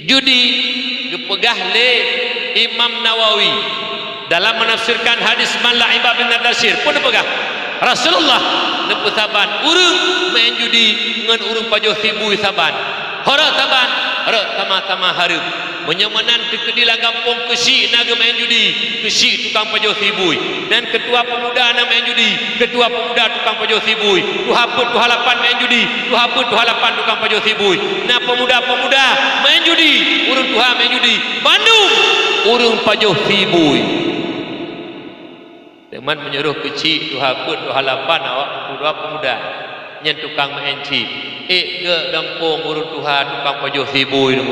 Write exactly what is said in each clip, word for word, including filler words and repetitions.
Judi geupeugah lé Imam Nawawi dalam menafsirkan hadis "Man la'iba bin nadashir" pun geupeugah, Rasulullah neupeusaban ureuëng meu'en judi ngon ureuëng pajoh sibui saban. Ho rot saban, rot sama-sama hareuem. Meunyoe meunan teukeudi lam gampông keuchik na geumeu'en judi, keuchik tukang pajoh sibui. Dan keutua peumuda na meu'en judi, keutua peumuda tukang pajoh sibui. Tuha peuet tuha lapan meu'en judi, tuha peuet tuha lapan tukang pajoh sibui. Na peumuda-peumuda meu'en judi, ureuëng tuha meu'en judi. Bandum ureuëng pajoh sibui. Teuma meunyoe roh keuchik tuha peuet tuha lapan awak peumuda-peumuda. Nyan tukang meu'en chip. Ék geuh gampông ureuëng tuha tukang pajoh sibui tu.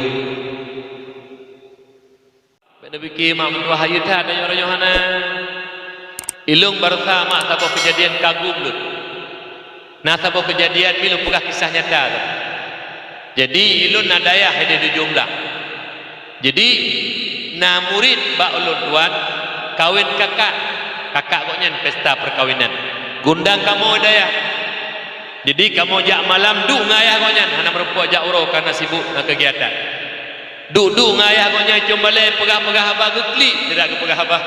Bèk neupike mak meutuah hayeu that tanyoe-tanyoe hana. Ilôn baroesa mak saboh keujadian kagum lôn. Na saboh keujadian mi lôn peugah kisah nyata lôn. Jadi ilôn na dayah di Dujong Blang. Jadi na murit bak ulôn tuan kawen kakak. Kakak gobnyan pesta peukawinan. Geuundang kamoe dayah. Jadi kamoe jak malam duek ngon ayah gobnyan hana meurumpok jak uroe kareuna sibuk ngon keugiatan. Duek-duek ngon ayah gobnyan cong balée peugah-peugah haba geuklik, sira geupeugah haba.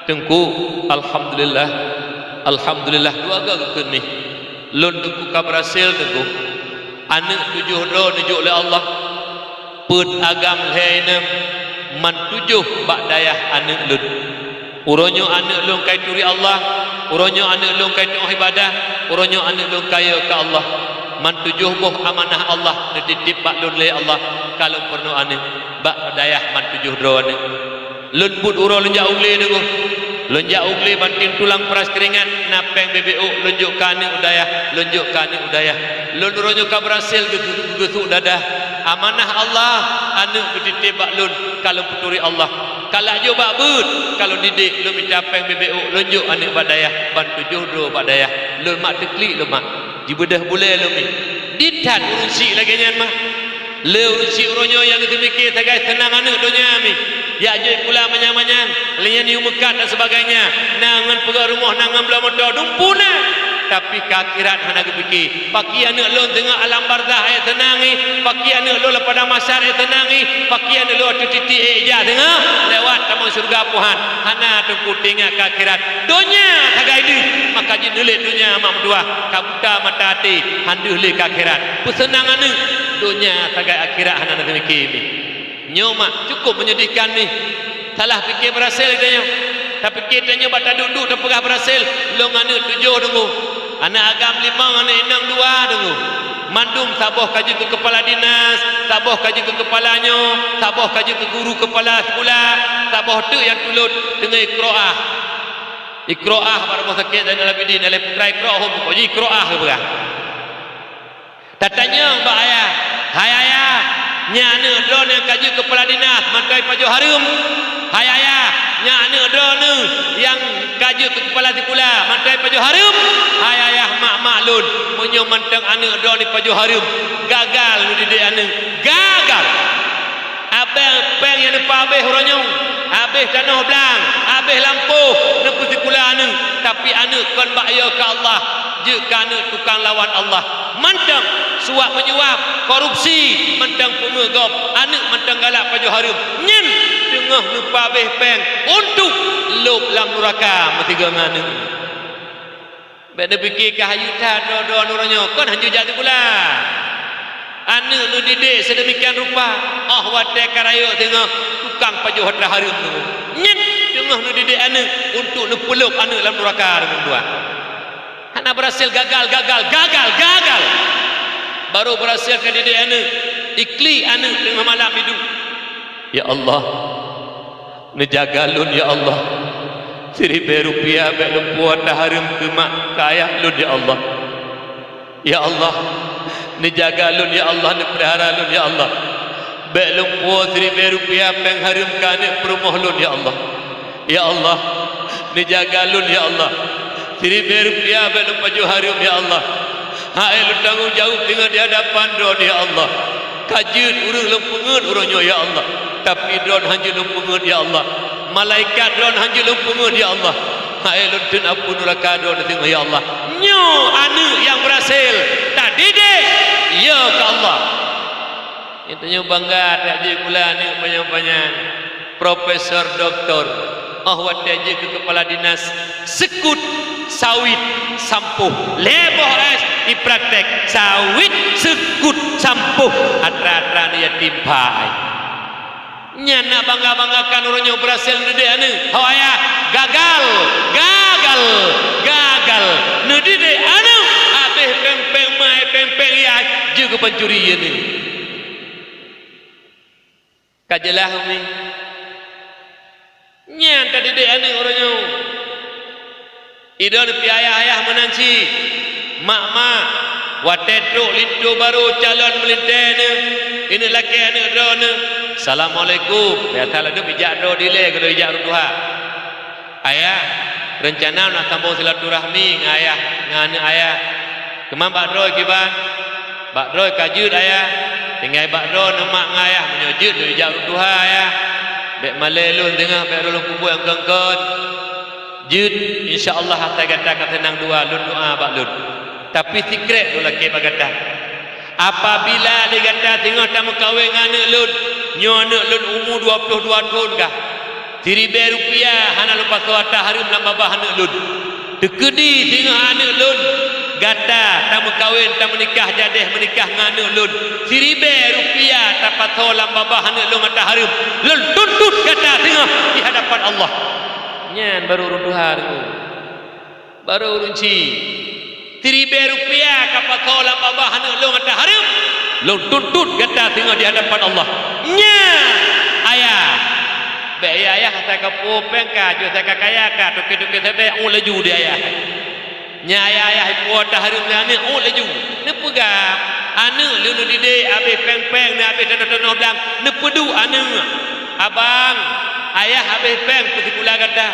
Teungku, alhamdulillah. Alhamdulillah dua ga geukheun nih. Lôn teungku ka beurhasil teungku. Aneuëk tujoh droe neujok lé Allah. Peuet agam lhée inong man tujoh bak dayah aneuëk lôn. Uroe nyoe aneuëk lôn kai turi Allah, uroe nyoe aneuëk lôn kai tu'oh ibadah, uroe nyoe aneuëk lôn kayée keu Allah. Man tujoh boh amanah Allah neutitip bak lôn lé Allah ka lôn peurunoe aneuëk bak dayah man tujoh droe aneuëk. Lôn buet uroe lôn jak u glé teungku. Lôn jak u glé banting tulang peuras keuringat na péng beubeuk lôn jok keu aneuëk u dayah, lôn jok keu aneuëk u dayah. Lôn uroe nyoe ka beurhasil geu-, geu-, geusuk dadah. Amanah Allah, aneuëk geutitip bak lôn ka lôn peuturi Allah. Ka laju bak beuet, ka lôn didik, lôn mita péng beubeuk, lôn jok aneuëk bak dayah, ban tujoh droe bak dayah. Lôn mak teuklik lôn mak. Jibeudôh bulée lôn mi. Dit that ureuëng syiek lagée nyan mah. Le ureuëng syiek uroe nyoe nyang geuteumiké sagai seunang aneuëk donya mi. Jak jok sikula manyang-manyang, lheueh nyan yue meukat dan sebagainya. Na ngon peugöt rumoh, na ngon bloe moto, dumpeue na. Tapi keu akhirat hana geupiké. Pakri aneuëk lôn teungoh alam barzakh ék seunang ih, pakri aneuëk lôn lam padang mahsyar ék seunang ih, pakri aneuëk lôn ateueh titik ék ijak teungoh lewat tamong syeuruga Tuhan. Hana teungku teuingat keu akhirat. Donya sagai deuh, maka jeuet neulet donya mak meutuah, ka buta mata até, han deuh lé keu akhirat. Peuseunang aneuëk, donya sagai akhirat hana neumiké mi. Nyoe mak, cukup menyedihkan nih. Salah piké beurasel geutanyoe. Tapiké tanyoe bak taduek-duek tapeugah beurasel, lôn aneuëk tujoh deungoe. Aneuëk agam limong, aneuëk inong dua deungoe. Mandum saboh ka jeuet keu keupala dinas, saboh ka jeuet keu keupala nyoe, saboh ka jeuet keu guru keupala sikula, saboh teuk nyang tulot deungon iqroah. Iqroah bak rumoh sakét Zainal Abidin, aléh putra iqroah hom, kok jih iqroah geupeugah. Tatanyong bak ayah, "Hai ayah, nyan aneuëk droeneuh nyang ka jeuet keu keupala dinas mantong ipajoh hareuem? Hai ayah, nyan aneuëk droeneuh nyang ka jeuet keu keupala sikula mantong ipajoh hareuem?" "Hai ayah, mak-mak lôn, meunyoe mantong aneuëk droeneuh ipajoh hareuem, gagal neudidik aneuëk, gagal!" Abéh péng nyang neupeuabéh uroe nyoe, abéh tanoh blang, abéh lampôh neupeusikula aneuëk, tapi aneuëk kon bak yo keu Allah, jeuet keu aneuëk tukang lawan Allah. Mantong suap menyuap, korupsi, mantong peungeuh gob, aneuëk mantong galak pajoh hareuem. Nyan teungoh neupeuabéh péng untuk lôb lam nuraka meusigoe ngon aneuëk. Bék neupiké keu hayeu that droe-droe uroe nyoe, kon hanjeuet jak sikula. Aneuëk neudidik sedemikian rupa, óh watée ka rayeuk teungoh tukang pajoh atra hareuem teungoh. Nyan teungoh neudidik aneuëk untuk neupeulôb aneuëk lam nuraka deungon dua. Hana beurasel, gagal, gagal, gagal, gagal. Baru beurasel ka didik aneuëk, iklik aneuëk teungoh malam iduek. Ya Allah, neujaga lôn, ya Allah. Siribée rupiah bék lôn puwoe tahareuem keu mak keu ayah lôn, ya Allah. Ya Allah, neujaga lôn, ya Allah, neupeulihara lôn, ya Allah. Bék lôn puwoe siribée rupiah péng hareuem keu aneuëk peurumoh lôn, ya Allah. Ya Allah, neujaga lôn, ya Allah. Siribée rupiah bék lôn pajoh hareuem, ya Allah. Hak ék lôn tanggong jaweueb teungoh di hadapan Droeneuh, ya Allah. Ka jeuet ureuëng lôn peungeuet uroe nyoe, ya Allah, tapi Droeneuh hanjeuet lôn peungeuet, ya Allah. Malaikat Droeneuh hanjeuet lôn peungeuet, ya Allah. Hak ék lôn theun apui nuraka Droeneuh teungoh, ya Allah. Nyoe aneuëk nyang beurasel tadidik, ya keu Allah. Tanyoe bangga that jeuet sikula aneuk panyang-panyang, profesor, doktor. Óh watée jeuet keu kepala dinas, seukut, sawit, sampoh. Lhée boh es, ipraktek, sawit, seukut, sampoh. Atra-atra aneuk yatim pai. Nyan nak bangga-banggakan uroe nyoe beurhasil neudidik aneuk. Ho ayah, gagal, gagal, gagal. Neudidik aneuk, habéh péng-péng mai, péng-péng yah, jeuet keu pancuri aneuk. Ka jeulaih, Umi? Nyan tadidik aneuk uroe nyoe. Idon pih ayah-ayah meunan cit, mak-mak, watée trok linto barô calon meulintée neuh, ineuk lakée aneuk droeneuh, "Assalamualaikum." Biasa ladôm ijak droe dilée keunoe ijak ureueng tuha. "Ayah, reuncana na sambông silaturahmi ngon ayah, ngon aneuk ayah. Keuman bak droe kiban?" "Bak droe ka jeuet, Ayah. Tinggai bak droeneuh mak ngon ayah, meunyoe jeuet lôn jak ureueng tuha, Ayah. Bék malée lôn teungoh, bék rôh lôn kubu nyang kon-kon. Jeuet, insya Allah asai gata ka seunang dua, lôn doa bak lôn. Tapi sikrek lôn lakée bak gata. Apabila lé gata singoh tameukawen ngon aneuk lôn, nyoe aneuk lôn umu dua ploh dua thon kah, siribée rupiah hana lôn pasoe ata hareuem lam babah aneuk lôn. Teukeudi singoh aneuk lôn gata tameukawen, tameunikah jadeh meunikah ngon aneuk lôn, siribée rupiah tapasoe lam babah aneuk lôn ata hareuem, lôn tuntot gata singoh di hadapan Allah." Nyan barô ureueng tuha, Teungku. Barô ureueng chik. Siribée rupiah kapasoe lam babah aneuk lôn ata hareuem, lôn tuntot gata singoh di hadapan Allah. Nyan ayah. Bék ayah asai kapuwoe péng ka, jeuet asai kakaya ka, toke-toke sabée, ôt laju di ayah. Nyan ayah-ayah ipuwoe ata hareuem nyan aneuk, ôt laju. Neupeugah, aneuk lôn neudidik habéh péng-péng, neuhabéh tanoh-tanoh blang, neupeuduek aneuk. "Abang, ayah habéh péng peusikula gata.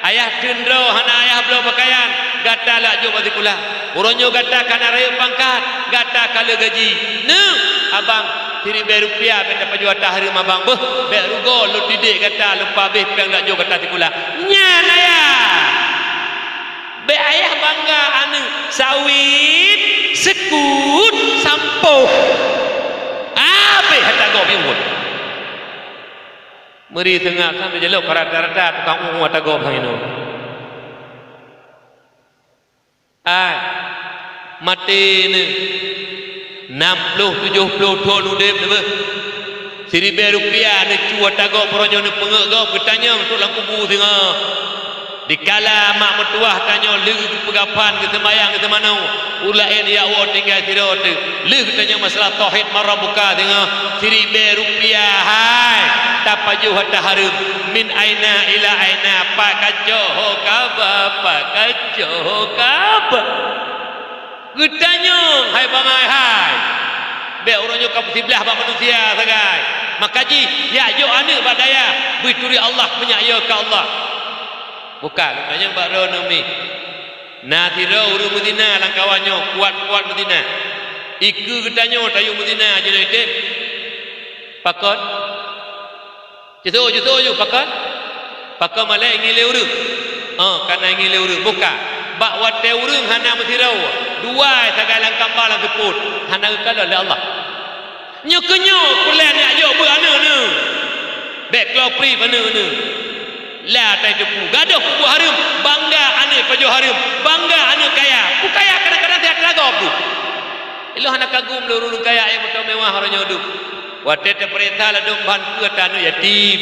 Ayah teun droe hana ayah bloe peukayan, gata lak jok bak sikula. Uroe nyoe gata ka na rayeuk pangkat, gata ka le gaji. Neuk, abang, siribée rupiah bék tapajoh ata hareuem abang beuh, bék rugoe lôn didik gata, lôn peuhabéh péng lak jok gata sikula." Nyan ayah. Bék ayah bangga aneuk, sawit, seukut, sampoh. Habéh ata gob nyang buet. Meuri seungab sampoe jilok ka rata-rata tukang umu ata gob sang inoe. Ai, maté neuh. Nam ploh tujoh ploh thon udeb neuh beuh. Siribée rupiah neuh cu ata gob, uroe nyoe neuh peungeut gob, geutanyong trok lam kubu singoh. Dikala mak meutuwah tanyoe lheueh geupeugah phan, geuseumayang, geuseumanoe, ureueng laén jak woe tinggai sidroe teuk. Lheueh geutanyong masalah tauhid man rabbuka singoh, siribée rupiah hai tapajoh ata hareuem, min aina ila aina, pat kacok ho kaba, pat kacok ho kaba. Geutanyong hai bangai hai. Bék uroe nyoe ka peusiblah bak manusia sagai. Maka jih, jak jok aneuk bak dayah, beuturi Allah, meunyak yo keu Allah. Bukan, geutanyong bak droeneuh mi. Na sidroe ureueng meuzina lam kawan nyoe, kuat-kuat meuzina. Ikeue geutanyoe tayue meuzina jinoe item. Pakon? Jiseu, jiseu ju, pakon? Pakon malée ingi lé ureueng? Oh, kana ingi lé ureueng. Bukan. Bak watée ureueng hana meusidroe, dua sagai lam kamba lam seupôt, hana geukalon lé Allah. Nyoe keuh nyoe peulén jak jok beuh aneuk neuh. Bék kloe prip aneuk neuh. La tai teupeu. Gadôh kubu hareuem, bangga aneuk pajoh hareuem, bangga aneuk kaya. Peue kaya kadang-kadang siat lagob tu. Ilôn hana kagum lôn ureueng kaya nyang moto mewah uroe nyoe duek. Watée teupeuriksa ladôm ban keu ata aneuk yatim,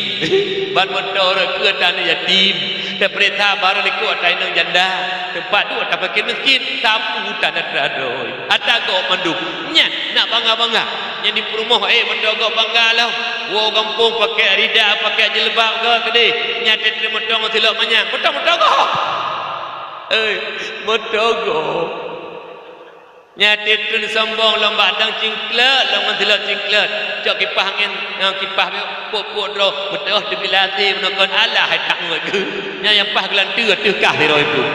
ban moto rot keu ata aneuk yatim, teupeuriksa barô likot ata inong janda, teumpat duek ata fakir miskin, sapu tanah teuradoi, ata gob mandum. Nyan nak bangga-bangga. Nyang di peurumoh ék moto gob bangga lom. Woe gampông pakai rida, pakai jilbab gob keudeh. Nyan teuh moto ngon silop manyang. Moto, moto gob. Eh, moto gob. Nyan teuh treun sombong lom bak dang cingklot, lom ngon silop cingklot. Cok kipah angén, ngon kipah pok-pok droe, beutôh teubilasé meunoe kon alah hai tak ngon geuh. Nyan nyang paih geulanteue ateueh kah sidroe pih.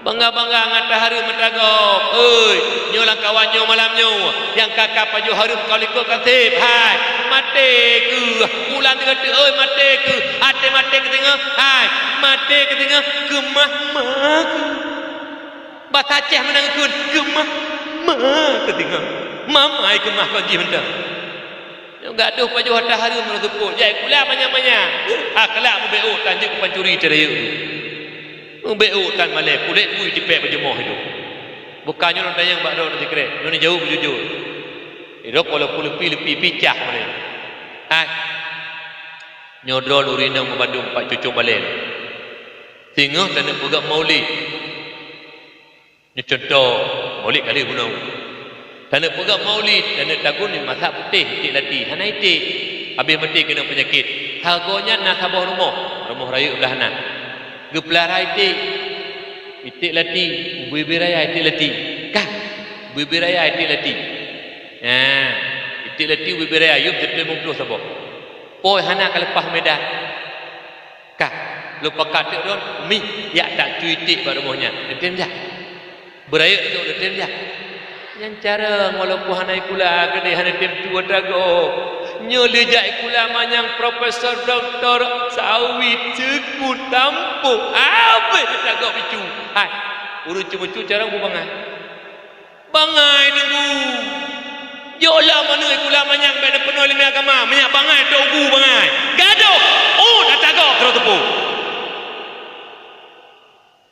Bangga-bangga ngon ata hareuem ata gob. Oi, nyoe lam kawan nyoe malam nyoe, nyang ka ka pajoh hareuem ka likot ka seb, hai, maté keuh. Bulan tiga teuk, oi, maté keuh. Até maté keuh singoh, hai, maté keuh singoh, keumah-mah keuh. Basa Aceh meunan geukheun, keumah-mah keuh singoh. Mamai keumah kon jih mantong. Nyoe gadôh pajoh ata hareuem ngon seupôt, jai kula manyang-manyang. Akhlak meubeuôt tan jeuet keu pancuri teuh rayeuk. Meubeuôt tan malée, kulét bui tipék peujumoh itu. Bukan nyoe lôn tanyong bak droeneuh sikrek, nyoe neujaweueb jujur. Irok walaupun leupie-leupie picah malée. Hai. Nyoe droeneuh ureueng inong meubandum pat cucong balée. Singoh taneuk peugah maulid. Nyoe cuntoh, maulid kali bunoe. Taneuk peugah maulid, taneuk tagun di masak putéh, iték lati, hana iték. Habéh maté keunong peunyakét. Sagoe nyan na saboh rumoh, rumoh rayeuk blah na. Geupeulara iték, iték lati, ubé-ubé raya iték lati. Kah, ubé-ubé raya iték lati. Nah, iték lati ubé-ubé raya, yum siribèe limong ploh saboh. Poi hana ka leupah medan. Kah, lôn pakat teuk droen, mi, jak tacu iték bak rumoh nyan. Neutem jak. Beurayeuk teuk neutem jak. Nyan cara walaupun hana ikula keudeh hana tem tuwoe tagoe. Nyoe lé jak ikula manyang profesor, doktor, sawit, seukut, tampôh, habéh tagoe picu. Hai, ureueng ceumeucu cara bubangai. Bangai teungku. Jok lom aneuk ikula manyang bèk neupeunoh ileumèe agama, meunyak bangai tok bu bangai. Gadôh, oh, tatagoe keudroe teupeu.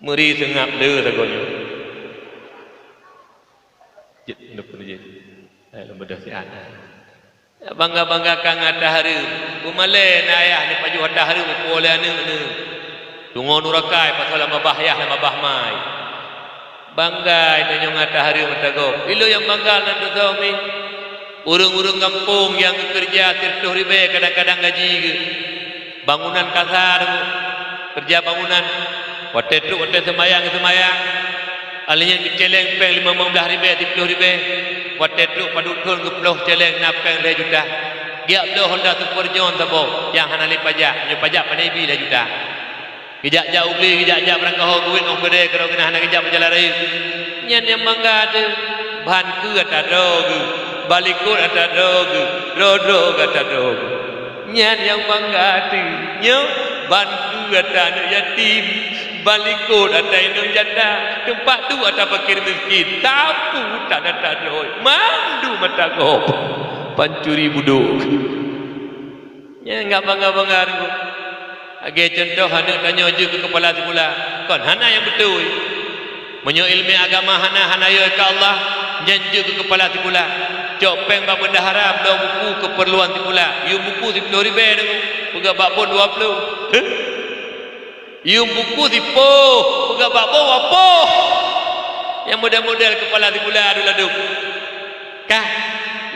Meuri seungab le sagoe nyoe. Jeuet, neupeunoh jeuet. Eh, lôn beudôh siat. Bangga-banggakan ata hareuem. Peumalée na ayah neupajoh ata hareuem ipeuwoe lé aneuk neuh. Teungoh nurakai pasoe lam babah yah lam babah mai. Bangga tanyoe ngon ata hareuem ata gob. Ilôn nyang bangga nan teusoe mi. Ureueng-ureueng gampông nyang geukeureuja sireutôh ribèe kadang-kadang gaji geuh. Bangunan kasa teungku. Keureuja bangunan. Watèe trok watèe seumayang geuseumayang. Alèh nyan geucèlèng pèng limong blah ribèe, siploh ribèe. Watèe trok padub thôn geuploh cèlèng na pèng lhèe juta. Geujak bloe Honda Super John saboh nyang hana lé pajak, meunyoe pajak pandai ibi lhèe juta. Geujak-jak u glé, geujak-jak barangkaho geuwét 'oh keudè keudroe geuh hana geujak beujalan rayeuk. Nyan nyang bangga teuh, ban keu ata droe geuh, balikot ata droe geuh, droe-droe geuh ata droe geuh. Nyan nyang bangga teuh, nyoe ban keu ata aneuk yatim, balikot ata inong janda, teumpat duek ata fakir miskin, sapeue tan ata droe, mandum ata gob, pancuri budôk. Nyan gak bangga-bangga teungku. Lagèe cuntoh aneuk tanyoe jeuet keu keupala sikula, kon hana nyang beutôi. Meunyoe ileumèe agama hana, hana yo keu Allah, nyan jeuet keu keupala sikula. Cok pèng bak bendahara bloe buku keupeurluan sikula, yum buku siploh ribèe teungku, peugah bak boh dua ploh. Yum buku sipoh, peugah bak boh dua poh. Nyang model-model keupala sikula ladôm-ladôm. Kah,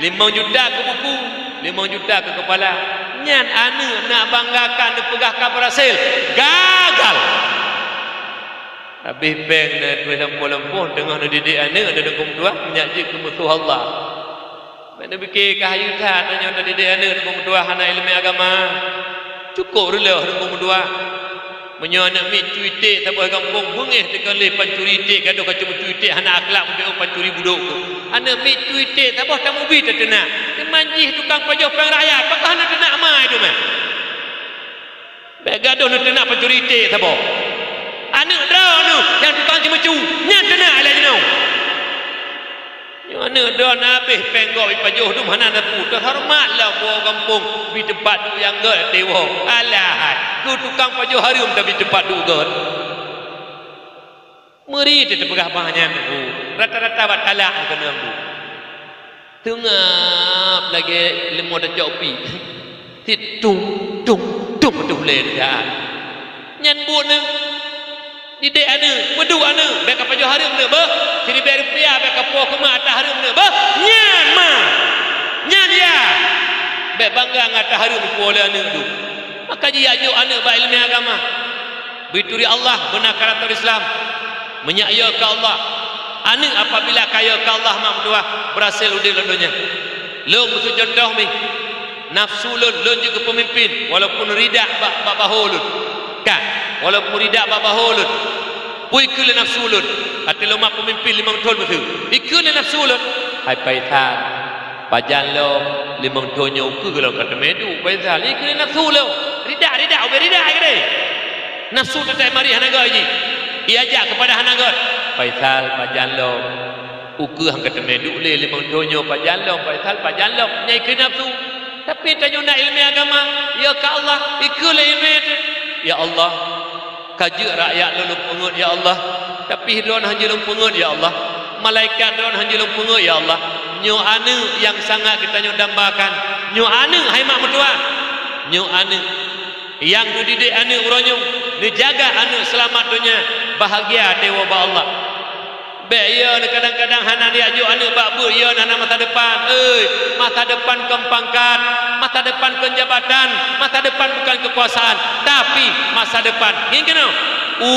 limong juta keu buku, limong juta keu keupala. Nyan aneuk nak banggakan neupeugah ka beurhasil, gagal. Habéh pèng na tuwéh lampôh-lampôh teungoh neudidik aneuk, aneuk dukung tuah, meunyak jeuet keu musoh Allah. Bèk neupike ka hayeu that tanyoe tadidik aneuk dukung tuah hana ileumèe agama. Cukôp reuloh dukung tuah. Meunyoe aneuk miet cu iték saboh gampông, beungéh teuka lé pancuri iték, gadôh ka ceumeucu iték hana akhlak, meubeuet pancuri budôk tu. Aneuk miet cu iték saboh tamubi tateunak. Teuma jih tukang pajoh pèng rakyat, pakon hana teunak ma itu meh? Bèk gadôh neuteunak pancuri iték saboh. Aneuk droeneuh nyang tukang ceumeucu, nyan teunak ilèe jinoe. Nyoe aneuk droeneuh habéh pèng gob ipajoh dum hana neupue, teuhoreumat lom woe gampông, bi teumpat duek nyang gèt até woe. Alah, keu tukang pajoh hareuem tabi teumpat duek gèt. Meuri teupeugah bah nyan, Bu. Rata-rata bak talak keuneuk, Bu. Teungab lagèe leumô tacok pi. Sit tung, tung, tung, beutôi lé dah. Nyan buet nyan. Didik aneuk, peuduek aneuk, bèk ka pajoh hareuem neuk beuh. Siribèe rupiah bèk ka po keumah ata hareuem neuk beuh. Nyan ma. Nyan ya. Bèk bangga ngon ata hareuem ipo lé aneuk tu. Maka jijak jok aneuk bak ileumèe agama. Beuturi Allah, beuna karakter Islam. Meunyak yo keu Allah. Aneuk apabila ka yo keu Allah mak meutuah, beurhasil udép lam donya. Lôn keusu cuntoh mi. Nafsu lôn, lôn jeuet keu peumimpin, walaupun ridak bak, bak bahô lôn. Ka, walaupun ridak bak bahô lôn. Peue ikheun lé nafsu lôn, até lôn mak peumimpin limong thôn meuseue. Ikheun lé nafsu lôn, hai Faisal, pajan lom limong thôn nyoe ukeue lom ka teumé duek Faisal. Ikheun lé nafsu lôn, ridak, ridak, ubé ridak keudéh. Nafsu teutai mari hana gèt jih. Iajak keupada hana gèt. Faisal, pajan lom. Ukeue han ka teumé duek lé limong thôn nyoe pajan lom, Faisal pajan lom. Nyan ikheun nafsu. Tapi tanyoe na ileumèe agama, ya ka Allah, ikheun lé ileumèe teuh. Ya Allah, ka jeuet rakyat lôn lôn peungeut, ya Allah. Tapi droen hana jeuet lôn peungeut, ya Allah. Malaikat droen hana jeuet lôn peungeut, ya Allah. Nyoe aneuk nyang sangat geutanyoe dambakan. Nyoe aneuk hai mak meutuah. Nyoe aneuk. Nyang neudidik aneuk uroe nyoe, neujaga aneuk seulamat donya, bahagia ateueh bak Allah. Bèk, iya, kadang-kadang hana jijok aneuk bak beuet, iya, hana masa depan. Oi, masa depan kon pangkat, masa depan kon jabatan, masa depan bukan kekuasaan, tapi masa depan. Ngieng keunoe. U,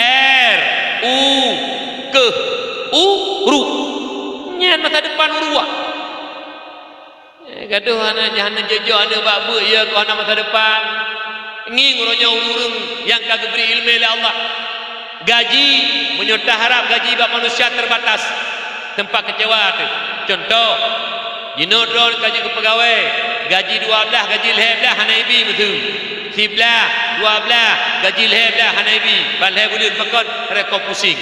R, U, keuh, U, ru. Nyan masa depan ureueng. Eh, gadoh hana, hana jijok aneuk bak beuet, iya, kok hana masa depan. Ngieng uroe nyoe ureueng-ureueng nyang ka geubri ileumèe lé Allah. Gaji, meunyoe taharab gaji bak manusia terbatas, teumpat keucewa teuh. Cuntoh, jinoe droen ka jeuet keu peugawèe, gaji dua blaih, gaji lhèe blaih hana ibi miseue. Siblaih, dua blaih, gaji lhèe blaih hana ibi. Ban lhèe buleuen pakon, rèkot pusing.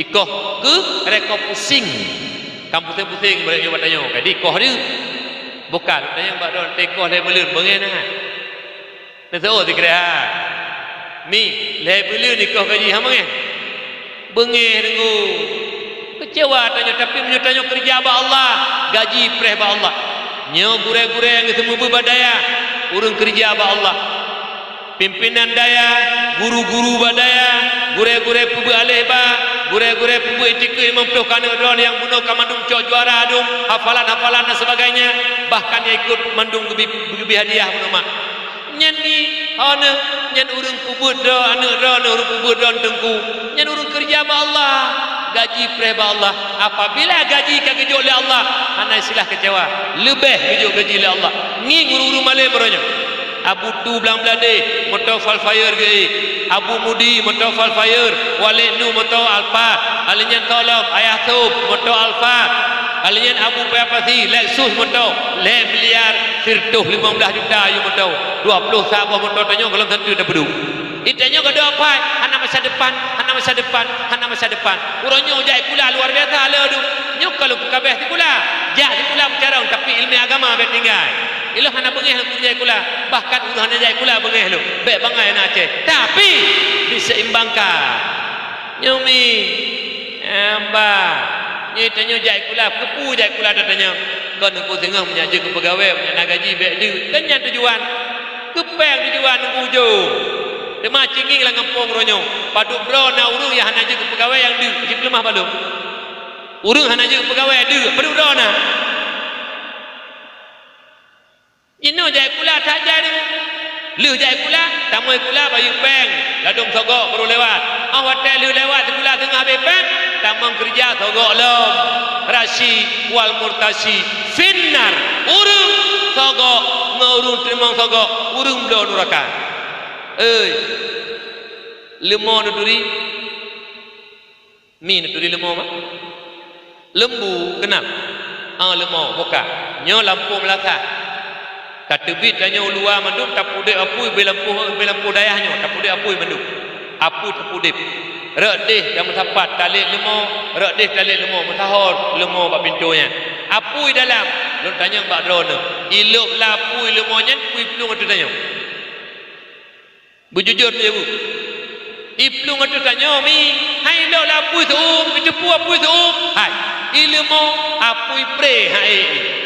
Ikoh keuh rèkot pusing. Kan pusing-pusing bak tanyoe, jadi ikoh deuh. Bukan, tanyoe bak droen, ikoh lhèe buleuen, beungèh na. Neuseuôt sikira. Mi, lhèe buleuen ikoh gaji, hana beungèh? Beungèh deungoe. Keucewa tanyoe, tapi meunyoe tanyoe keureuja bak Allah, gaji preh bak Allah. Nyoe gurèe-gurèe nyang geuseumeubeuet bak dayah, ureueng keureuja bak Allah. Pimpinan dayah, guru-guru bak dayah, gurèe-gurèe peubeuet aléh ba, gurèe-gurèe peubeuet itikeuet limong ploh keuneuk droen nyang bunoe ka mandum cok juara dum, hafalan-hafalan dan sebagainya, bahkan nyang ikot mandum geubi, geubi hadiah bunoe mak. Nyan ngieng, hana, nyan ureueng peubeuet droe aneuk droeneuh, ureueng peubeuet droe teungku, nyan ureueng keureuja bak Allah, gaji preh bak Allah. Apabila gaji ka geujok lé Allah, hana istilah keucewa, leubeh geujok gaji lé Allah. Ngieng ureueng-ureueng malém uroe nyoe. Abu Tu Blang Bladeh, moto Vellfire geuék. Abu Mudi, moto Vellfire. Walid Nu, moto Alphard. Alèh nyan Tolom, Ayah Sop, moto Alphard. Alèh nyan Abu Paya Pasi, Lexus moto, lhèe miliar siratoh limong blaih juta yue moto. Dua ploh saboh moto tanyoe gohlom santeu tapeuduek. Di tanyoe gadôh apai, hana masa depan, hana masa depan, hana masa depan. Uroe nyoe jak sikula luar biasa le dum. Nyoe ka lôn peukabeh sikula. Jak sikula meucarông, tapi ileumèe agama bèk tinggai. Ilôn hana beungèh lôn keu jak sikula, bahkan ulôn hana jak sikula beungèh lôn, bèk bangai na Aceh. Tapi, diseimbangkan. Nyoe mi, eh, bah, nyoe tanyoe jak sikula, keupeue jak sikula tanyoe? Kon Teungku singoh meunyo jeuet keu peugawèe, meunyo na gaji bèk deuh. Kon nyan tujuan. Keu pèng tujuan Teungku ujông. Teuma cinggieng lam gampông uroe nyoe, padub droe na ureueng nyang hana jeuet keu peugawèe nyang deuh, jipeuleumah bak lôn. Ureueng hana jeuet keu peugawèe deuh, padub droe na. Jinoe jak sikula that jai deungoe. Lheueh jak sikula, tamong sikula bayeue pèng, ladôm sogok baru lewat. Óh watèe lheueh lewat sikula teungoh habéh pèng, tamong keureuja sogok lom. Rasyik wal murtasyik finnar. Ureueng sogok ngon ureueng teurimong sogok, ureueng bloe nuraka. Oi, leumo neuturi. Mi neuturi leumo, bah? Leumbu, keunal? Ah, leumo, boka. Nyoe lampôh meulasah. Tateubiet tanyoe u luwa mandum, tapeuudép apui, ubé lampôh, ubé lampôh dayah nyoe, tapeuudép apui mandum. Apui tapeuudép. Rot déh tameusapat, talét leumo, rot déh talét leumo, meusaho leumo bak pintoe nyan. Apui dalam, lôn tanyong bak droeneuh, ilôb lam apui leumo nyan peue plueng ateueh tanyoe? Beujujur lé Bu. Iplueng ateueh tanyoe mi, hai lôn apui seu-uem, iteupeue apui seu-uem, hai. Ileumo apui pré hai.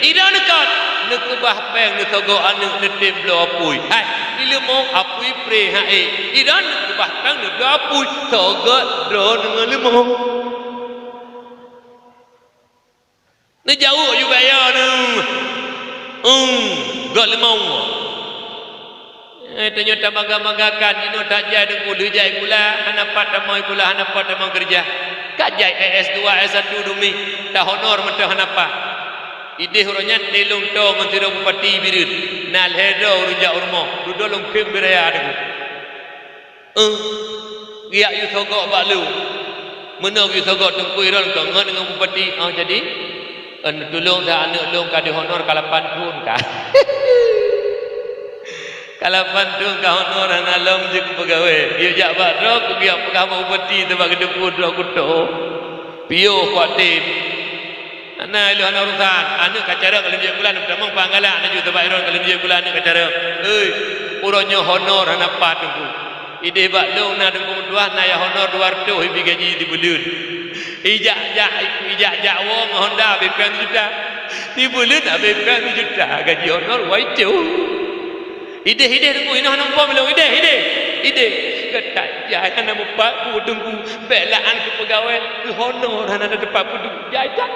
Idong neukot, neukeubah pèng neusogok aneuk neutem bloe apui. Hai, ileumo apui pré hai. Idong neukeubah pèng neubloe apui, sogok droe ngon leumo. Neujaweueb ju baya neu. Eung, gok limong. Eh, tanyoe tabangga-banggakan, jinoe that jai Teungku, lheueh jai sikula, hana pat tamong sikula, hana pat tamong keureuja. Ka jai S dua, S satu dumi, tahonor mantong hana pat. Idéh uroe nyan, teuh lôn toe ngon sidroe bupati Bireuen. Na lhèe droe ureueng jak u rumoh, dudoe lôn khém beu raya Teungku. Eh, geujak yue sogok bak lôn. Meunoe geuyue sogok Teungku Iron kon ngon, ngon bupati. Oh, jadi? Eh, neutulông that aneuk lôn ka dihonor ka lapan thon ka. Ka lapan thon ka honor hana lom jeuet keu peugawèe. Geuyue jak bak droe, keu geujak peugah bak bupati, teuma geuteupeue droe kuto. Piôh kuatem. Hana ilôn hana urusan, aneuk ka carông ka lôn jeuet sikula, neutamong panggalak na ju sabab droeneuh ka lôn jeuet sikula aneuk ka carông. Hei, uroe nyoe honor hana pat Teungku. Idéh bak lôn na Teungku meutuah na nyang honor dua reutôh ibi gaji sibuleuen. Ijak-jak, ijak-jak woe ngon honda abéh péng sijuta. Sibuleuen abéh péng sijuta gaji honor wai cok. Idéh, idéh Teungku, inoe hana muphom lôn, idéh, idéh, idéh. Gata jai hana mupat bu Teungku, bèk la'an keu peugawée, keu honor hana na teumpat peuduek, jai that.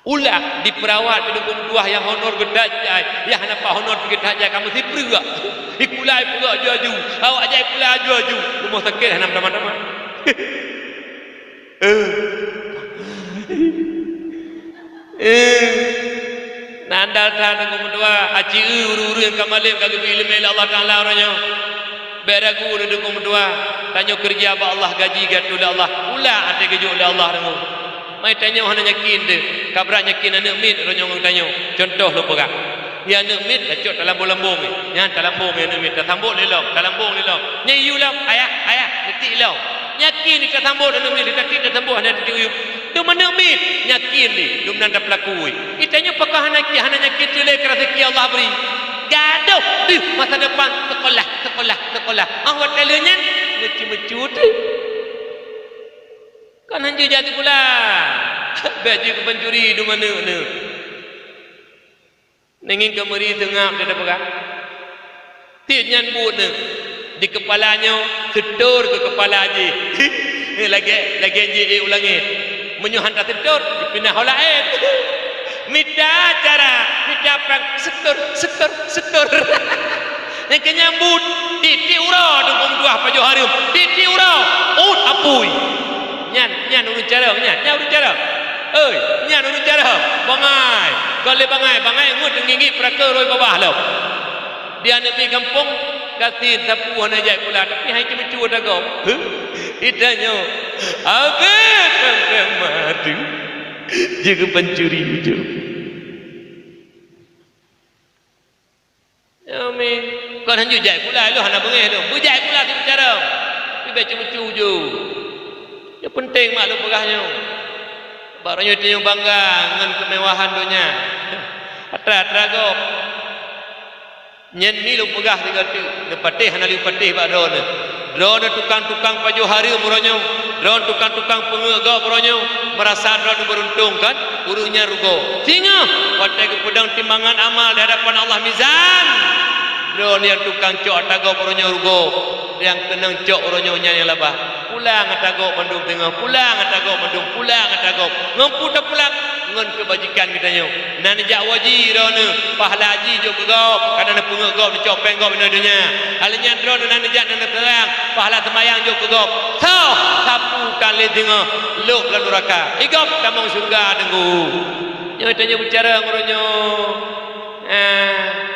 Ulah dipeurawat keu Teungku meutuah nyang honor geudat jai, nyang hana pat honor pih geudat jai, kamoe sipreuk. Ikula ipeugah aju-aju, awak jai ikula aju-aju. Rumoh sakét hana meutamah-tamah. Eh. Eh. Nandal that Teungku meutuah, aci eu ureueng-ureueng nyang ka malém ka geubri ileumèe lé Allah Taala uroe nyoe. Bèk ragu lé Teungku meutuah, tanyoe keureuja bak Allah, gaji geuatô lé Allah, pulang até geujok lé Allah Teungku. Mai tanyoe hana yakin teuh, ka brat yakin aneuk miet uroe nyoe ngon tanyoe. Cuntoh lôn peugah. Di aneuk miet tacok talambong-lambong, nyan talambong aneuk miet, tasambot lé lom, talambong lé lom. Nyan iyue lom, "Ayah, ayah," neutiek lom. Yakin tasambot aneuk miet, tatik tasambot hana teucuyup. Dum aneuk miet, yakin lé, dum nan tapeulaku. Di tanyoe pakon hana, hana yakin teuh lé keu raseuki Allah bri. Gadôh deuh masa depan, sekolah, sekolah, sekolah. Ah, watèe lheueh nyan, meucu-meucu teuh. Kan hanjeuet jak sikula. Bèk jeuet keu pancuri dum aneuk-aneuk. Neungieng keu meuri seungab, dia peugah. Tiep nyan buet neuh, di keupala nyoe, seutôt keu keupala jih. Lagèe, lagèe jih ék u langét. Meunyoe hana seutôt, jipinah u laén. Mita cara, mita péng, seutôt, seutôt, seutôt. Nyang keu nyan buet, tiep-tiep uroe Teungku meutuah pajoh hareuem, tiep-tiep uroe, uet apui. Nyan, nyan ureueng carông, nyan, nyan ureueng carông. Oi, nyan ureueng carông, bangai. Kon lé bangai, bangai ngon teungingi peurakeue rhoi babah lom. Di aneuk miet gampông, gasien sapeue hana jak sikula, tapi hai ceumeucue ata gob. Huh? Di tanyoe, habéh péng-péng madu. Jeuet keu pancuri ujong. Amin. Kon hanjeuet jak sikula, lôn hana beungéh lôn. Beujak sikula tiep carông. Tapi bèk ceumeucue ujong. Nyang peunteng mak lôn peugah nyoe. Bak uroe nyoe tanyoe bangga ngon keumewahan donya. Atra-atra gob. Nyan mi lôn peugah sigoe teuk, neupatéh hana lheueh patéh bak droeneuh. Droeneuh tukang-tukang pajoh hareuem uroe nyoe, droeneuh tukang-tukang peungeuet gob uroe nyoe, meurasa droeneuh beureuntông kan? Ureueng nyan rugoe. Singoh watèe geupeudong timbangan amal di hadapan Allah mizan, droeneuh nyang tukang cok ata gob uroe nyoe rugoe, nyang keunong cok uroe nyoe nyan nyang laba. Pulang ata gob mandum singoh, pulang ata gob mandum, pulang ata gob. Ngon peue tapulang? Ngon keubajikan geutanyoe. Na neujak u haji droeneuh, pahala haji jok keu gob, ka na neupeungeuet gob, neucok péng gob inoe donya. Hai lheueh nyan droeneuh na neujak na neuseurang, pahala seumayang jok keu gob. Soe sapeue ka lé singoh lhôk lam nuraka, i gob tamong syeuruga Teungku. Nyoe tanyoe bicara uroe nyoe. Ah.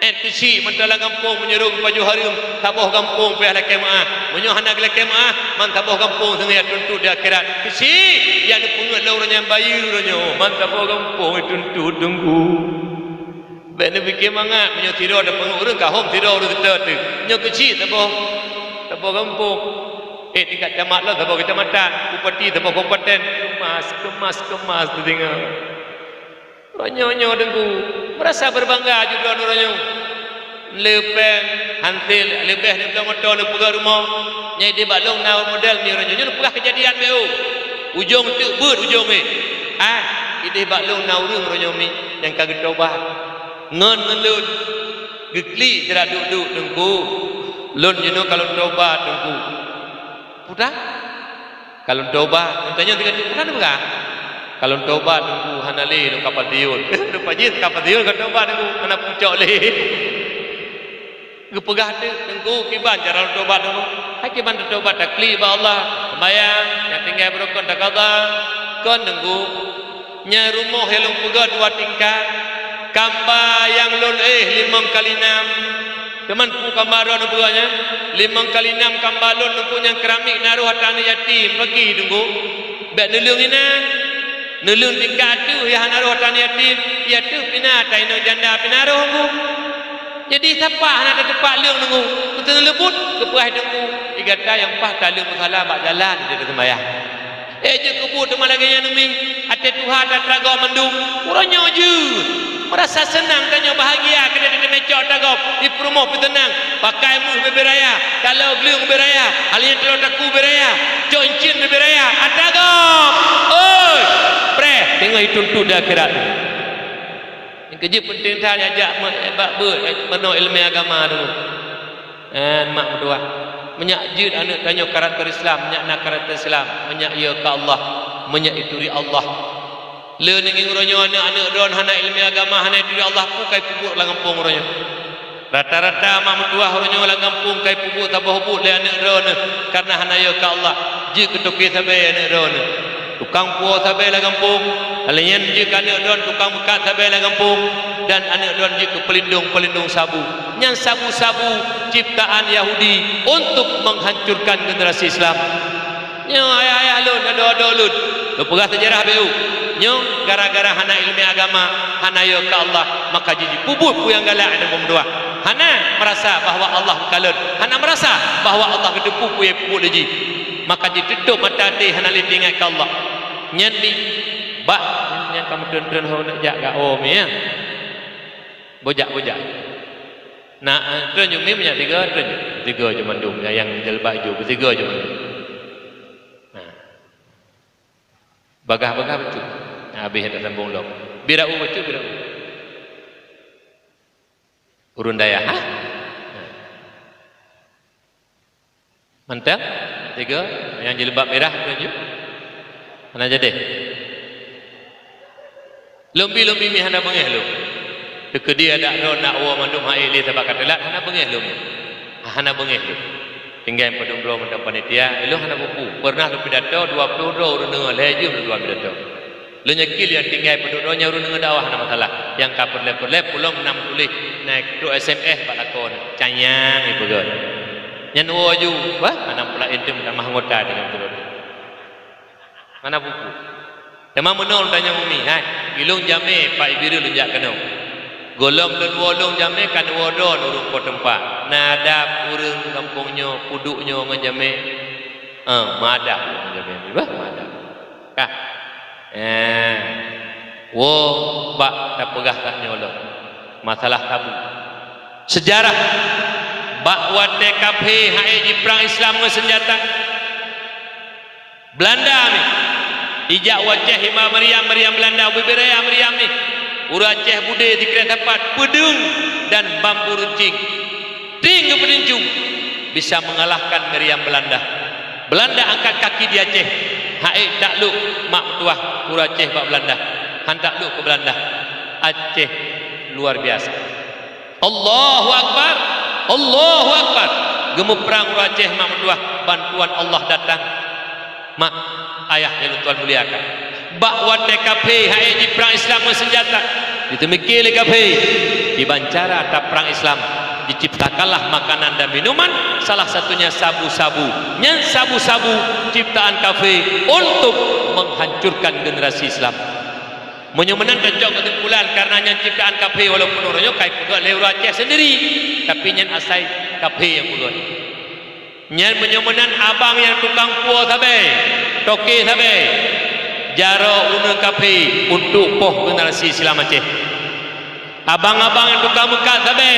Eh, keuchik mantong lam gampông meunyoe rhung pajoh hareuem, saboh gampông payah lakèe meu'ah. Meunyoe hana geulakèe meu'ah, man saboh gampông seungab tuntot di akhirat. Keuchik, nyang neupeungeuet lé ureueng nyan bayeue uroe nyoe, man saboh gampông tuntot Teungku. Bèk neupike mangat, meunyoe sidroe tapeungeuet ureueng, ka hom sidroe ureueng seutôt teuh. Nyoe keuchik saboh, saboh gampông. Eh, tingkat camat lom saboh keucamatan, bupati saboh kabupaten. Keumas, keumas, keumas teudeungoe. Uroe nyoe, nyoe Teungku, meurasa beubangga aju droeneuh uroe nyoe. Leupeng, hansé leubeh neubloe moto, neupeugöt rumoh. Nyan idéh bak lôn na model mi uroe nyoe. Nyoe neupeugah keujadian beu. Ujong teuk beuet ujong nyoe. Ah, idéh bak lôn na ureueng uroe nyoe mi nyang ka geutobat. Ngon, ngon lôn. Geuklik sira duek-duek Teungku. Lôn jinoe ka lôn tobat Teungku. Peue tan? Ka lôn tobat. Lôn tanyong tinggai Teungku, peue tan peugah? Ka lôn tobat Teungku, hana lé lôn ka padum. Rupa jih ka padum ka tobat Teungku, hana pucok lé. Geupeugah teuk Teungku kiban cara lôn tobat Teungku. Hai kiban teutobat, taklik bak Allah, seumayang, nyang tinggai beurukon takada. Kon Teungku, nyan rumoh nyang lôn peugöt dua tingkat, kamba nyang lôn éh limong kali nam. Teuma peue kamba droeneuh peugöt nyan? Limong kali nam kamba lôn Teungku nyang keuramik na rôh atra aneuk yatim, bagi Teungku. Bèk neuleueng inan. Neuleueng tingkat ateueh nyang hana rôh atra aneuk yatim, ateueh pih na atra inong janda pih na rôh Teungku. Jadi sapa hana tateupat leueng Teungku? Beutôi neuleubuet, geupeugah Teungku. Di gata nyang paih taleueng musala bak jalan, di gata seumayang. Eh, jeuet keu buet teuma lagèe nyan umi, até tuha tatragob mandum. Uroe nyoe jeuet. Meurasa seunang tanyoe bahagia keu teumé cok tragob, di peurumoh peuteunang, pakai meuh bèe-bèe raya, talo gleueng bèe raya, alèh nyan talo takue bèe raya, cok incien bèe-bèe raya, atragob. Oi, preh, teungoh jituntot di akhirat. Nyang keujeuet peunteng that jak bak beuet meurunoe ileumèe agama dulu. Eh, mak meutuah. Meunyak jeuet aneuk tanyoe karakter Islam, meunyak na karakter Islam, meunyak yö keu Allah, meunyak ituri Allah. Le ninggi uroe nyoe aneuk-aneuk droen hana ileumèe agama, hana ituri Allah, peue ka ipeubuet lam gampông uroe nyoe. Rata-rata mak meutuah uroe nyoe lam gampông ka ipeubuet saboh buet lé aneuk droen, kareuna hana yö keu Allah, jeuet keu toke sabe aneuk droen. Tukang puwoe sabe lam gampông, lheuh nyan jeuet keu aneuk droen tukang meukat sabe lam gampông, dan aneuk droen jeuet keu peulindong-peulindong sabu. Nyan sabu-sabu ciptaan Yahudi untuk menghancurkan generasi Islam. Nyoe ayah-ayah lôn, adoe-adoe lôn, lôn peugah seujarah beu. Nyoe gara-gara hana ileumèe agama, hana yö keu Allah, maka jih jipeubuet peue nyang galak aneuk meutuah. Hana meurasa bahwa Allah meukalon, hana meurasa bahwa Allah geuteupeue peue nyang peubuet lé jih. Maka jitutôp mata até hana lé teuingat keu Allah. Nyan mi bak nyan ka meuteun-teun ho neuk jak gak o mi ya. Bujak-bujak. Nah, eh, treun nyoe mi meunyak tiga, treun nyoe. Tiga je mandum, nyang, nyang jelbab ijo, tiga je mandum. Nah. Bagah-bagah bacut. Nah, habéh dah sambung lom. Birau bacut, birau. Ureueng dayah, ha? Mantong? Tiga? Nyang jilbab mirah tu je? Hana jadi? Lôn bi, lôn bi mi hana beungéh lôn. Teukeudi adak droe nak woe mandum hai lé sabab ka teulat, hana beungéh lôn. Hana beungéh lôn. Tinggai padum droe mantong panitia, lôn hana buku. Pernah lôn pidato dua ploh droe ureueng deungoe, lhèe jeuem lôn dua pidato. Lôn yakin nyang tinggai padum droe nyan ureueng deungoe dakwah hana masalah. Nyang ka peureulèe-peureulèe, peulom na meutuléh, na trok S M S bak lakoe nyan. Canyang ipeugah. Nyan woe ju, wah, hana pula intem tamah anggota deungon beutôi. Hana buku. Teuma meunoe lôn tanyong umi, hai, ilôn jamé Pak Ibirul lôn jak keunoe. Gohlom lôn woe lôn jamé kan woe droen ureueng po teumpat. Na adab ureueng gampông nyoe, peuduek nyoe ngon jamé. Eh, meuadab ngon jamé. Bah, meuadab. Kah? Eh, woe bak tapeugah kat nyoe lom. Masalah tabu. Seujarah. Bak watèe kafé hai jiprang Islam ngon seunjata. Beulanda mi. Ijak u Aceh hima meriam-meriam Beulanda, ubé-bé raya meriam mi. Ureueng Aceh budé sikrek sapat, peudeueng dan bambu runcing. Tring geupeutincong bisa mengalahkan meriam Beulanda. Beulanda angkat kaki di Aceh, han ék taklok mak meutuah ureueng Aceh bak Beulanda. Han taklok keu Beulanda. Aceh luar biasa. Allahu Akbar, Allahu Akbar. Geumuprang ureueng Aceh mak meutuah, bantuan Allah datang. Mak, ayah nyang lôn tuan muliakan. Bak watèe kafé hai jiprang Islam ngon seunjata, jiteumikir lé kafé, kiban cara taprang Islam, jiciptakanlah makanan dan minuman, salah satunya sabu-sabu. Nyan sabu-sabu ciptaan kafé untuk menghancurkan generasi Islam. Meunyoe meunan tacok keusimpulan, kareuna nyan ciptaan kafé, walaupun uroe nyoe ka ipeugöt lé ureueng Aceh sendiri, tapi nyan asai kafé nyang peugöt. Nyan meunyoe meunan abang nyang tukang puwoe sabe, toke sabe, jaroe uneuen kafé untuk poh generasi Islam Aceh. Abang-abang nyang tukang meukat sabe,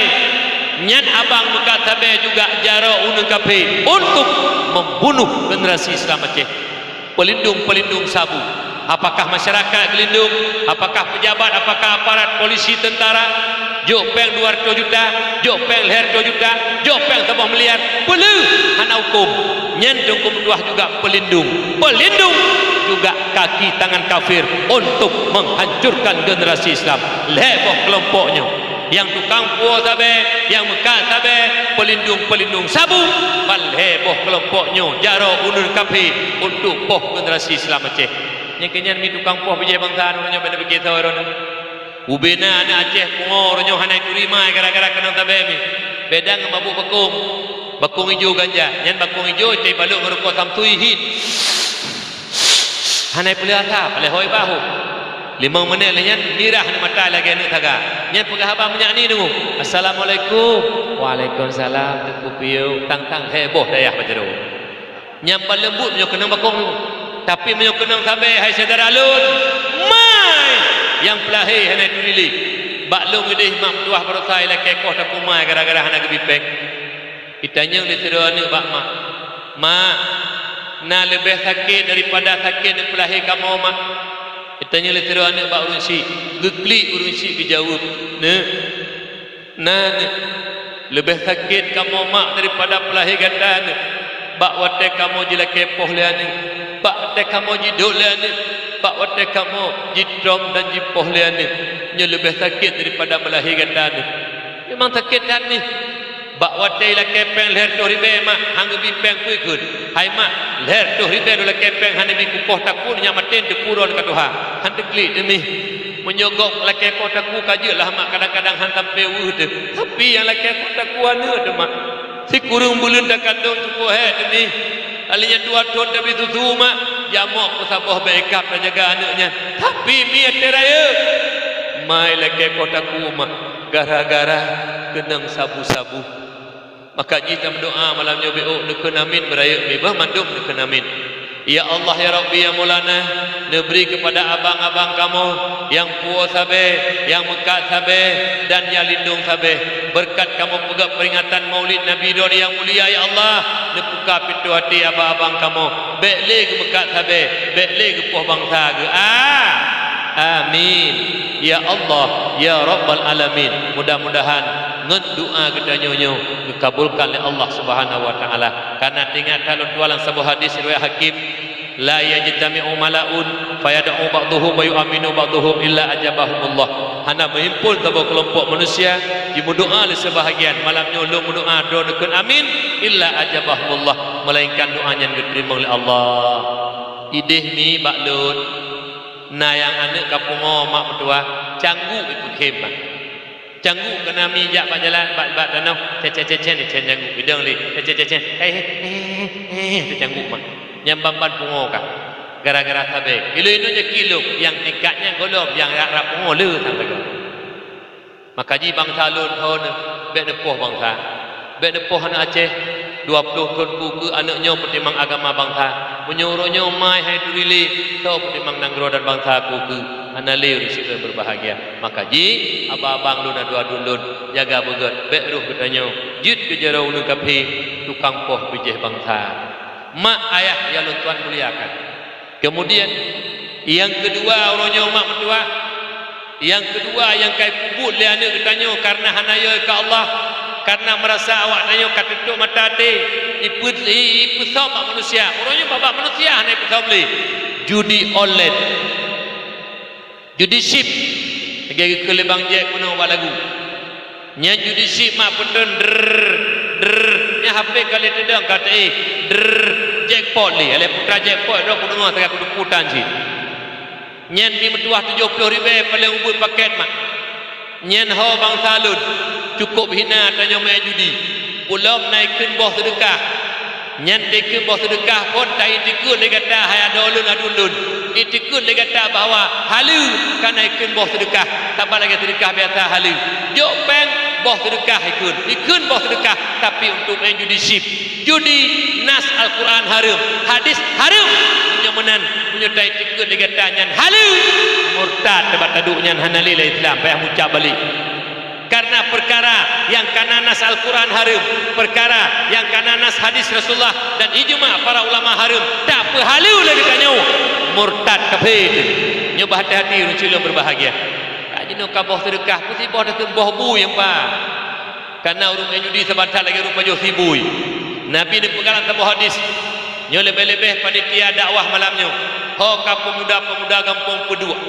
nyan abang meukat sabe juga jaroe uneuen kafé untuk membunuh generasi Islam Aceh. Pelindung-pelindung sabu. Apakah masyarakat geulindong? Apakah pejabat? Apakah aparat polisi, tentara? Jok péng dua ratus juta, jok péng lhèe ratus juta, jok péng saboh miliar, peuleueh hana huköm. Nyan teungku meutuah juga pelindung. Pelindung juga kaki tangan kafir untuk menghancurkan generasi Islam. Lhèe boh keulompok nyoe. Nyang tukang puwoe sabe, nyang meukat sabe, pelindung-pelindung sabu, ban lhèe boh keulompok nyoe jaroe uneuen kafé untuk poh generasi Islam Aceh. Nyang keunyan mi tukang poh bijèh bansa, uroe nyoe bèk na pike soe droeneuh. Ubé na aneuk Aceh pungo uroe nyoe hana ituri mai gara-gara keunong sabe mi. Beda ngon mabök bakong. Bakong ijo ganja. Nyan bakong ijo cai balok ngon rukoh samsui hit. Hana ipeuleueh asap, lheuh hôi bahu. Limong menit lheuh nyan mirah aneuk mata lagèe aneuk saga. Nyan peugah haba meunyak ni deungoe. Assalamualaikum. Waalaikumsalam, Teungku Pieu. Tang-tang heboh dayah bak jaroe. Nyang paleng leumbot meunyoe keunong bakong tu. Tapi meunyoe keunong sabe, hai syedara lôn, mai nyang peulahé hana turi lé. Bak lôn idéh mak meutuwah baroesa ilakée koh takue mai gara-gara hana geubi péng. Itanyong lé sidroe aneuëk bak mak, "Mak, na leubeh sakét daripada sakét neupeulahé kamoe, Mak?" Itanyong lé sidroe aneuëk bak ureuëng syik, geuklik ureuëng syik geujaweueb, "Neuk, na neuk, leubeh sakét kamoe mak daripada peulahé gata neuk, bak watée kamoe jilakée poh lé aneuëk, bak watée kamoe jidot lé aneuëk, bak watée kamoe jitrom dan jipoh lé aneuëk, nyoe leubeh sakét daripada meulahé gata neuk." Memang sakét that nih. Bak watée ilakée péng lhée reutôh ribée mak, han geubi péng peue kheun, "Hai mak, lhée reutôh ribée lôn lakée péng hana bi kukoh takue nyak maté teukuron ka tuha." Han teuklik teumih. Meunyoe gob lakée koh takue ka jeuet lah mak, kadang-kadang han sampoe weueh teuh. Tapi nyang lakée koh takue aneuëk teuh mak. Sikureueng buleuen takandong cukup hék teumih. Alinyan dua thon tabi susu mak, jamok peusaboh bék ikab tajaga aneuëk nyan. Tapi miet teurayeuk. Mai lakée koh takue mak, gara-gara keunong sabu-sabu. Maka jih tameudoá malam nyoe bék neukheun amin beurayeuk mi bah mandum neukheun amin. Ya Allah, ya Rabbi, ya Maulana, neubri keupada abang-abang kamoe nyang puwoe sabe, nyang meukat sabe, dan nyang lindong sabe. Beureukat kamoe peugét peuringatan Maulid Nabi droeneuh nyang mulia, ya Allah, neubuka pintoe até abang-abang kamoe. Bék lé geumeukat sabe, bék lé geupoh bansa geuh. A-, amin. Ya Allah, ya Rabbal Alamin. Mudah-mudahan ngon doa geutanyoe nyoe geukabulkan lé Allah Subhanahu wa Taala. Karena teuingat that lôn tuan lam saboh hadis riwayat Hakim, "La yajtami'u mala'un fayad'u ba'dhuhum wa yu'aminu ba'dhuhum illa ajabahumullah." Hana meuhimpon saboh keulompok manusia jimeudoá lé seubahagian, "Malam nyoe lôn meudoá, droeneuh kheun amin," illa ajabahumullah, melainkan doa nyan geuteurimong lé Allah. Idéh mi bak lôn, na nyang aneuëk ka pungo mak meutuwah, cangguk ipeukhem mak. Cangguk keunan mi jak bak jalan, bak, bak tanoh, cen, cen, cen, cen, cen cangguk, idong lé, cen, cen, cen, cen, eh, eh, eh, eh, teucangguk mak. Nyan ban-ban pungo ka. Gara-gara sabe. Ilôn-ilôn nyoe kilong, nyang tingkat nyan gohlom, nyang rab-rab pungo le sang sagoe. Maka jih bansa lôn ho neuh, bék neupoh bansa. Bék neupoh aneuëk Aceh, dua ploh thon ku keu aneuëk nyoe peutimang agama bansa. Meunyoe uroe nyoe mai hai turi lé, soe peutimang nanggroe dan bansa ku keu, hana lé ureuëng syedara beureubahagia. Maka jih, abang-abang lôn, aduen-aduen lôn, jaga beugét, bék roh geutanyoe jeuet keu jaroe ureuëng kafé, tukang poh bijéh bansa. Mak ayah nyang lôn tuan muliakan. Kemudian, nyang keudua, uroe nyoe mak meutuwah, nyang keudua nyang ka ipeubuet lé aneuëk geutanyoe kareuna hana yo keu Allah, kareuna meurasa awak tanyoe ka teutuek mata até, ipeu-, i-, ipeusöm bak manusia. Uroe nyoe babah manusia hana ipeusöm lé. Judi online. Judi chip. Lagée geukheun lé Bang Jack meunoe bak lagu. Nyan judi chip mak peuteun drrrr, drrrr. Nyan H P ka lheueh teudong ka teuéh, drrrr, jackpot lé. Alah putra jackpot droe kudeungoe sagai kuteupeu tan cit. Nyan mi meutuwah tujoh ploh ribée paléng ubit pakét mak. Nyan ho bansa lôn, cukôp hina tanyoe meu'en judi. Ulôn na ikheun boh seudeukah. Nyan teukheun boh seudeukah phon ta-itikheun lé gata hai adoe lôn aduen lôn. Itikheun lé gata bahwa haleue ka na ikheun boh seudeukah, saban lagée seudeukah biasa haleue. Jok péng boh seudeukah ikheun, ikheun boh seudeukah, tapi untuk main judi chip. Judi nas Al-Quran hareuem, hadis hareuem. Meunyoe meunan, meunyoe ta-itikheun lé gata nyan haleue, murtad teubat taduek nyan hana lé lam Islam, payah mucab balek. Karena peukara nyang ka na nas Al-Quran hareuem, peukara nyang ka na nas hadis Rasulullah dan ijma para ulama hareuem, tapeuhaleue lé geutanyoe, murtad kafé teuh. Nyoe bah hati-hati ureuëng cilong beureubahagia. Ka jinoe ka boh seudeukah, peusiboh takheun boh bui nyang ba. Karena ureuëng nyang judi saban that lagée ureuëng pajoh sie bui. Nabi neupeugah lam saboh hadis, nyoe leubeh-leubeh panitia dakwah malam nyoe, ho ka peumuda-peumuda gampông peuduek.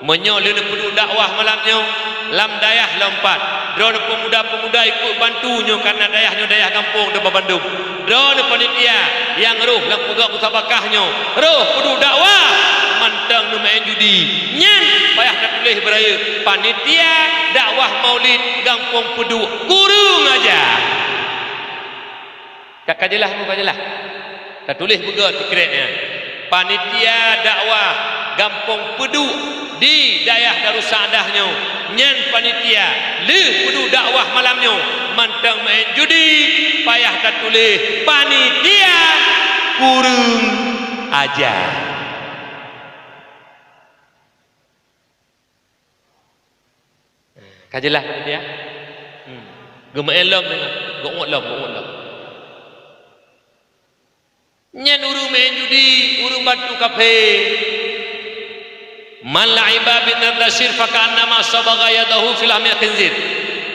Meunyoe lheueh neupeuduek dakwah malam nyoe lam dayah lom pat, droeneuh peumuda-peumuda ikot bantu nyoe kareuna dayah nyoe dayah gampông teuma bandum. Droeneuh panitia nyang roh lam peugét musabakah nyoe, roh peuduek dakwah, mantong neumeu'en judi. Nyan payah tatuléh beurayeuk, panitia dakwah Maulid gampông peuduek, kureueng aja. Ka, ka jeulaih, ka jeulaih. Tatuléh beugét sikrek nyan. Panitia dakwah gampông peuduek di dayah Darussa'adah nyoe, nyan panitia lheueh peuduek dakwah malam nyoe mantong meu'en judi, payah tatuléh panitia kureueng. aja. Ka jeulaih, panitia? Hmm. Geumeu'en lom deungon, geu'uet lom, geu'uet lom. Nyan ureueng meu'en judi, ureueng bantu kafé. "Man la'iba bin nadashir faka'annama sabagha yadahu fi lahmil khinzir."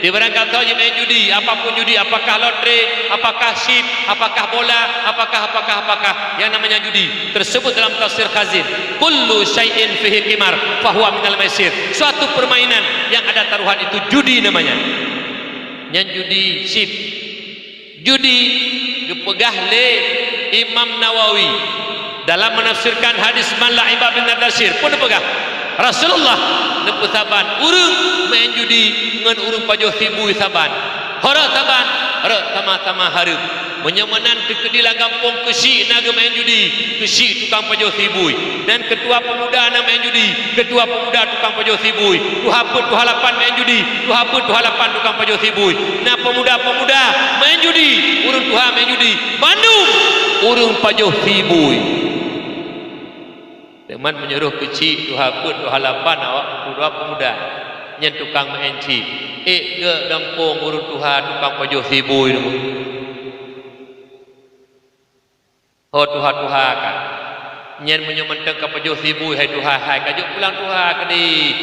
Di barang gata jimeu'en judi, apapun judi, apakah lotre, apakah chip, apakah bola, apakah, apakah, apakah, yang namanya judi, tersebut dalam tafsir Khazin, "Kullu syai'in fihi qimar fahuwa minal maisir." Suatu permainan yang ada taruhan itu judi namanya. Nyan judi chip. Judi geupeugah lé Imam Nawawi dalam menafsirkan hadis "Man la'iba bin nadashir" pun geupeugah, Rasulullah neupeusaban ureueng meu'en judi ngon ureueng pajoh sibui saban. Ho rot saban, rot sama-sama hareuem. Meunyoe meunan teukeudi lam gampông keuchik na geumeu'en judi, keuchik tukang pajoh sibui. Dan keutua peumuda na meu'en judi, keutua peumuda tukang pajoh sibui. Tuha peuet, tuha lapan meu'en judi, tuha peuet, tuha lapan tukang pajoh sibui. Na peumuda-peumuda meu'en judi, ureueng tuha meu'en judi, bandum ureueng pajoh sibui. Teuma meunyoe roh keuchik, tuha peuet, tuha lapan awak peumuda-peumuda, nyan tukang meu'en chip. Ék geuh gampông ureueng tuha tukang pajoh sibui tu. Ho tuha-tuha ka. Nyan meunyoe mantong ka pajoh sibui hai tuha hai, ka jok pulang tuha keudeh.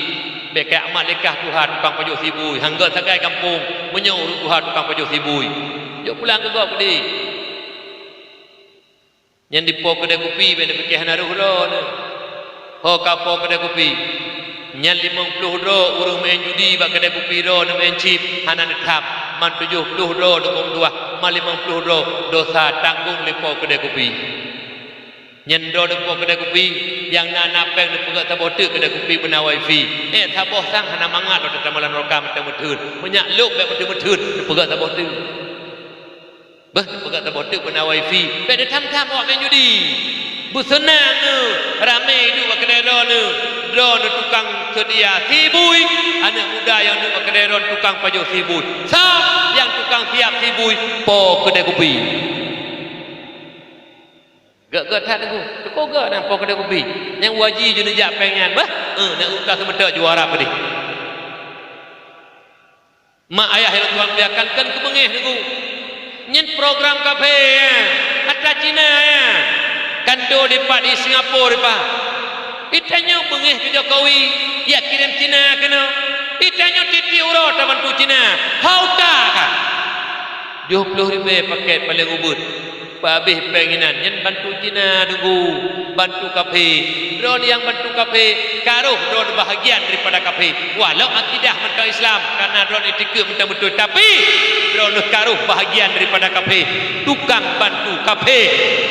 Bèk keu amat lé kah tuha tukang pajoh sibui, han gèt sagai gampông meunyoe ureueng tuha tukang pajoh sibui. Jok pulang keu gob keudeh. Nyan di po keudè kupi bèk neupike hana rhoh droeneuh. Ho ka po keudè kupi. Nyan limong ploh droe ureueng meu'en judi bak keudè kupi droeneuh meu'en chip hana neutham, man tujoh ploh droe neuhukôm tuha, man limong ploh droe dosa tanggong lé po keudè kupi. Nyan droeneuh po keudè kupi, nyang na, na pèng neupeugèt saboh teuk keudè kupi beuna wifi. Ék saboh sang hana mangat lôn tatamong lam nuraka meuteun-meuteun. Meunyak lôk bèk meuteun-meuteun neupeugèt saboh teuk. Beuh, neupeugèt saboh teuk beuna wifi. Bèk neutham-tham awak meu'en judi. Beuseunang neuh, ramé iduek bak keudè droeneuh. Droeneuh tukang seudia sibui, aneuk muda nyang duek bak keudè droeneuh tukang pajoh sibui. Soe nyang tukang siap sibui? Po keudè kupi. Gèt-gèt that Teungku. Teupeugèt nyan po keudè kupi. Nyang wajéb jeuet neujak pèng nyan, beuh. Eh, na utak seumeutèk juara peudeh. Mak ayah nyang Tuhan muliakan, kon keubeungéh Teungku. Nyan program kafé nyan, atra Cina nyan. Kantô dipat di Singapura dipat. Di tanyoe beungéh keu Jokowi, jak kirém Cina keunoe. Di tanyoe tiep-tiep uroe tabantu Cina. Ho utak kah? Tujoh ploh ribèe pakèt paleng ubit. Peuhabéh pèng inan, nyan bantu Cina Teungku, bantu kafé. Droeneuh nyang bantu kafé, ka rhoh droeneuh bahagian daripada kafé. Walau akidah mantong Islam, kareuna droeneuh iktikeuet mantong beutôi, tapi droeneuh ka rhoh bahagian daripada kafé. Tukang bantu kafé,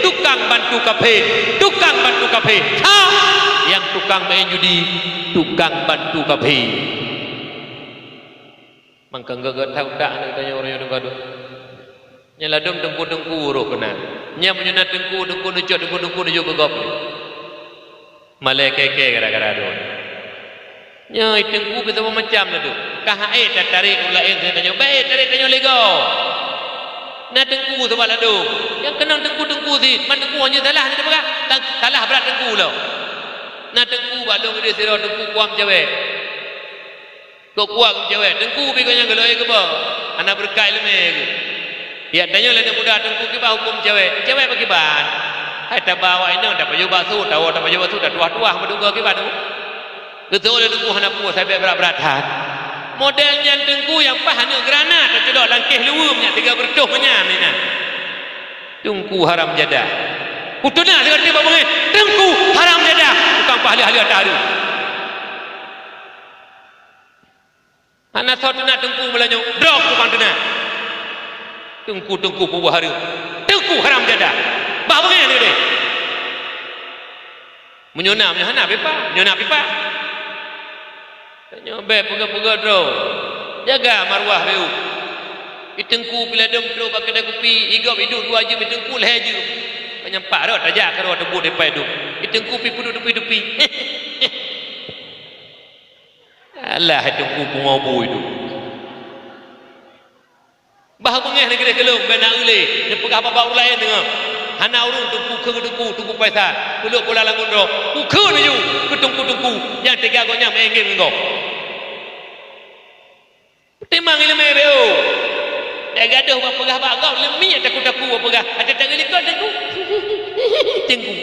tukang bantu kafé, tukang bantu kafé. Ha! Nyang tukang meu'en judi, tukang bantu kafé. Mangkang gèt-gèt that utak aneuk tanyoe uroe nyoe Teungku. Nyan ladôm teungku-teungku roh keunan. Nyan meunyoe na teungku, teungku neucok teungku-teungku neujok keu gob. Malèe kèe-kèe gara-gara droe. Nyoe teungku pih saboh macam ladôm. Ka han ék tatarek ureueng laén keu tanyoe. Bèk tarek tanyoe lé gob. Na teungku sabab ladôm. Nyang keunong teungku-teungku cit. Man teungku hanjeuet salah, nyan teupeugah. Tan-, salah brat teungku lom. Na teungku bak lôn keudéh sidroe teungku kuam cawèk. Kok kuat keu cawèk, teungku pih gobnyan geulôn keuba, hana beureukat ileumèe geuh. Yak tanyoe lé aneuk muda teungku kiban hukôm cawèk, cawèk pakriban? Hai taba awak inong tapajoh bakso, tawoe tapajoh bakso, tatuah-tuah meudugoe kiban teungku. Geuseuôt lé teungku hana peue sabèe brat-brat that. Model nyan teungku nyang paih aneuk granat tacudok lam kéh luweue nyan tiga beureutoh manyam inan. Teungku haram jadah. Kuteuna sigoe teuk bak beungéh, teungku haram jadah. Tukang paih lheueh-lheueh ata hareuem. Hana soe teunak teungku meulayeue, droe tukang teunak. Teungku-teungku peubuet hareuem. Teungku haram jadah. Bah beungéh lé deh. Meunyoe na, meunyoe hana, pipa. Meunyoe na, pipa. Tanyoe bèk peugah-peugah droe. Jaga maruah beu. I teungku pih ladôm trok bak keudè kupi, i gob iduek dua jeuem, i teungku lhèe jeuem. Panyang pat rot tajak keudroe teubuet dipai dum. I teungku pih peuduek dupi-dupi. Alah, hai teungku pungo bu itu. Bah beungéh lé keudéh keu lôn, bèk na eu lé, neupeugah bak-bak ureueng laén deungö. Hana ureuëng teungku kheun teungku, teungku Faisal, peuleuek bola lam gundoe, kheun laju keu teungku-teungku nyang teuga gobnyan meuénggém ngon gob. Timang ileumé beu. Dak gadoh bak peugah bak gob, leumie taku-taku bak peugah. Até tangieng likot teungku. Teungku.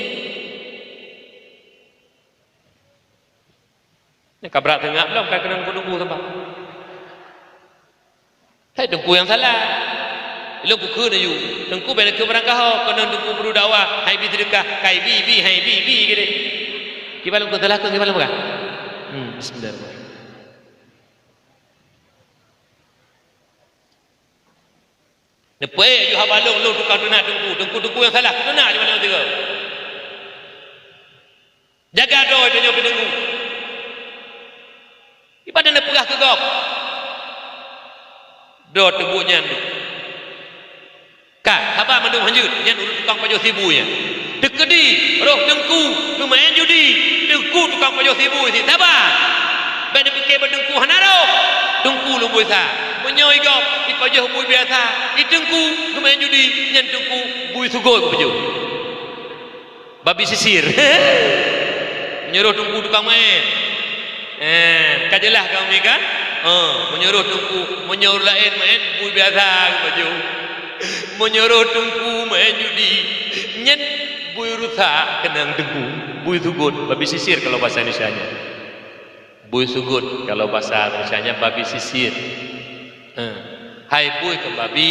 Nyang ka brat teungak lom ka keunong teungku sampah. Hai teungku nyang salah. Lôn kukheun laju. Teungku bèk neukheun barang kahô, keunong teungku meunurot dakwah, hai bi seudeukah, kai bi, bi, hai bi, bi, gitu. Kiban lôn kheun salah, kiban lôn peugah. Hmm, bismillahirrahmanirrahim. Neupeuék ju haba lôn, lôn tukang teunak teungku, teungku-teungku nyang salah, teunak ju malam tiga. Jaga droe tanyoe peuteungku. Ibadah neupeugah keu gob. Droe teubuet nyan. Ka, haba mandum hanjeuet, nyan ureuëng tukang pajoh sibui nyan. Teukeudi roh teungku geumeuén judi, teungku tukang pajoh sibui sit, saba! Bék neupike bak teungku hana roh. Teungku lôn bui sa. Meunyoe i gob ipajoh bui biasa, i teungku geumeuén judi, nyan teungku bui sugot geupajoh. Babi sisir. Meunyoe roh teungku tukang maén. Eh, ka jeulaih ka umi kan? Oh, meunyoe roh teungku, meunyoe ureuëng laén maén bui biasa geupajoh. Meunyoe roh teungku maén judi, nyan bui rusak keunong teungku. Bui sugot, babi sisir kalau bahasa Indonesia-nya. Bui sugot kalau bahasa Indonesia-nya babi sisir. Eh, hai bui keu babi,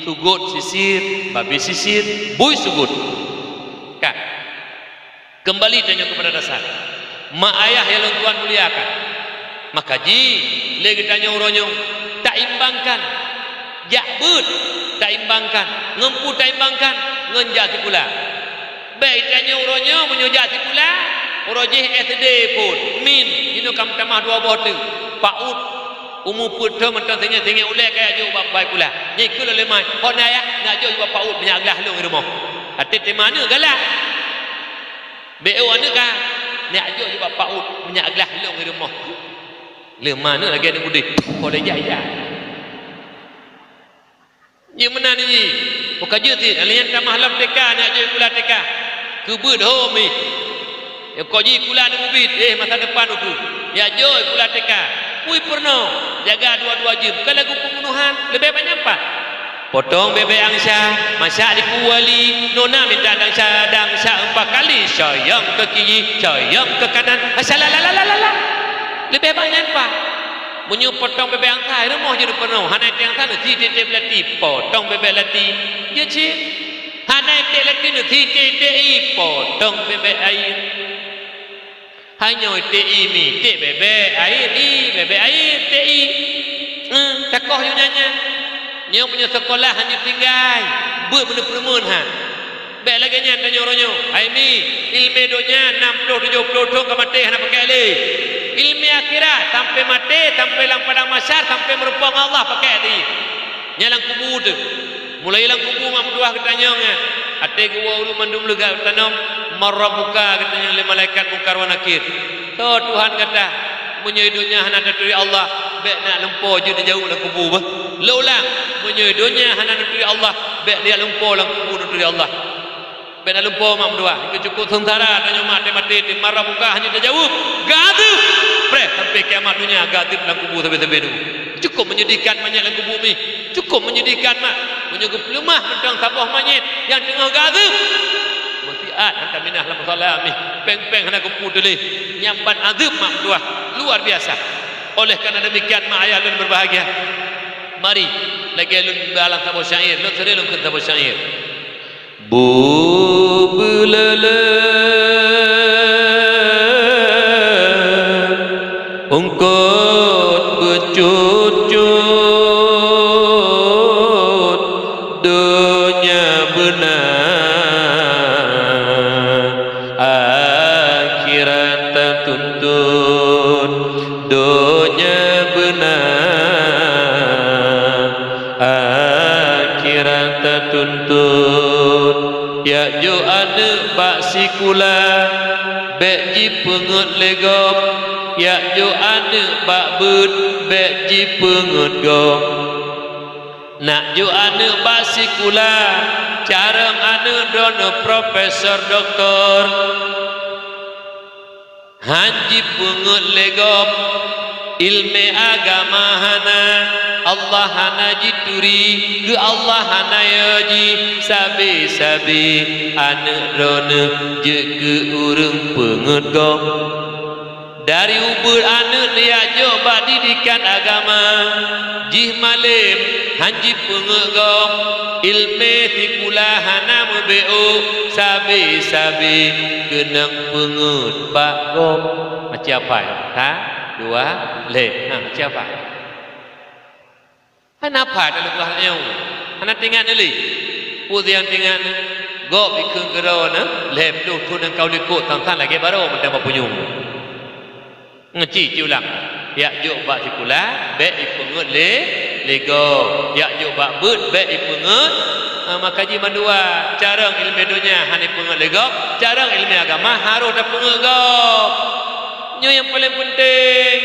sugot sisir, babi sisir, bui sugot. Ka. Keumbali tanyoe keupada dasar. Mak ayah nyang lôn tuan muliakan. Maka jih lé geutanyoe uroe nyoe taimbangkan. Jak beuet taimbangkan. Ngon peue taimbangkan? Ngon jak sikula. Bék tanyoe uroe nyoe meunyoe jak sikula, uroe jih S D phon, min, jinoe ka meutamah dua boh teuk, paut, umu peuet thon mantong singét-singét ulée ka jak jok bak baikula. Nyan keuh lôn lé mai, "Hon ayah, neujak jok bak paut, meunyak glah lôn i rumoh." Até teuma aneuëk galak. Bék eu aneuëk ka, "Neujak jok bak paut, meunyak glah lôn i rumoh." Lé ma aneuëk lagée aneuëk udeh, ho lé jak-jak. Jeuet meunan jih. Buka jeuet cit, lheueh nyan tamah lom T K, neujak jok sikula T K. Keubeuet ho mi. Nyang kok jih sikula aneuk mubiet, eh, masa depan ukeue. Neujak jok sikula T K. Pui peurunoe, jaga dua-dua jeuem. Bukan lagu pembunuhan, leubeh banyak pat. Potong bebek angsa, masak di kuali, nona minta dangsa, dangsa empat kali, sayang ke kiri, sayang ke kanan, asalalalala. Leubeh banyak pat. Meunyoe potong bebek angsa, rumoh jeuet peurunoe, hana iték angsa, neusi tiek-tiek beulati, potong bebek lati, jeuet cit. Hana iték lati, neusi tiek-tiek ie, potong bebek ie. Hai nyoe iték ie mi, iték bebek, ie ie, bebek ie, iték ie. Eh, takoh yue nyan-nyan. Nyoe meunyoe sekolah hana tinggai, beuet meuneupeureumeun ha. Bék lagée nyan tanyoe uroe nyoe. Hai mi, ileumé donya nam ploh tujoh ploh thon ka maté hana pakék lé. Ileumé akhirat sampai maté, sampai lam padang mahsyar, sampai meurumpok ngon Allah pakék lé. Nyan lam kubu teuh. Mulai lam kubu mak meutuah geutanyong nyan. Até geuwoe ureuëng mandum leugah tanom, "Man rabbuka?" geutanyong lé malaikat Mungkar wa Nakir. "Soe Tuhan gata?" Meunyoe i donya hana taturi Allah, bék neujak lumpo jeuet neujaweueb lam kubu beuh. Lôn ulang, meunyoe i donya hana neuturi Allah, bék neujak lumpo lam kubu neuturi Allah. Bék neujak lumpo mak meutuah, keu cukôp seungsara tanyoe maté-maté, teuma rabbuka hana tajaweueb. Geuadeueb! Preh sampai kiamat donya geuadeueb lam kubu sabe-sabe nyoe. Cukôp menyedihkan manyét lam kubu mi. Cukôp menyedihkan mak. Meunyoe geupeuleumah mantong saboh manyét nyang teungoh geuadeueb. Meusiat han taminah lam musala mi, péng-péng hana geupeu tuléh, nyan ban adeueb mak meutuah, luar biasa. Oleh karena demikian, mak ayah lôn berbahagia, mari, lagée lôn balang saboh syair, lôn seudeh lôn kheun saboh syair. Bu beuleuleue, ungkot beucut-cut, donya beuna akhirat tatuntut, donya beuna akhirat tatuntut. Yak jok aneuëk bak sikula, bék jipeungeut lé gob. Yak jok aneuëk bak beuet, bék jipeungeut gob. Nak jok aneuëk bak sikula, carông aneuëk droeneueh profesor, doktor. Han jipeungeut lé gob, iéleumé agama hana, Allah hana jituri, keu Allah hana yo jih, sabe-sabe aneuëk droeneueh jeuet keu ureuëng peungeut gob. Dari ubeut aneuëk neujak jok bak didikan agama, jih malém, han jipeungeut gob, iéleumé sikula hana meubeuôk, sabe-sabe keunong peungeut bak gob. Macam apa? Ha? Dua, lhèe. Ha, macam apa? Hana apa talumpah nyoe. Hana teuingat lé. Peue nyang teuingat? Gob ikheun keudroe na, lhèe ploh thon nyang ka likot, sang-sang lagèe barô mantong bak punyueng. Ngeuci, ci ulang. Jak jok bak sikula, bèk ipeungeut lé, lé gob. Jak jok bak beuet, bèk ipeungeut. Ah, maka jih mandua, carông iéleumé donya hana ipeungeut lé gob, carông iéleumé agama harôh tapeungeut gob. Nyoe nyang paleng peunteng.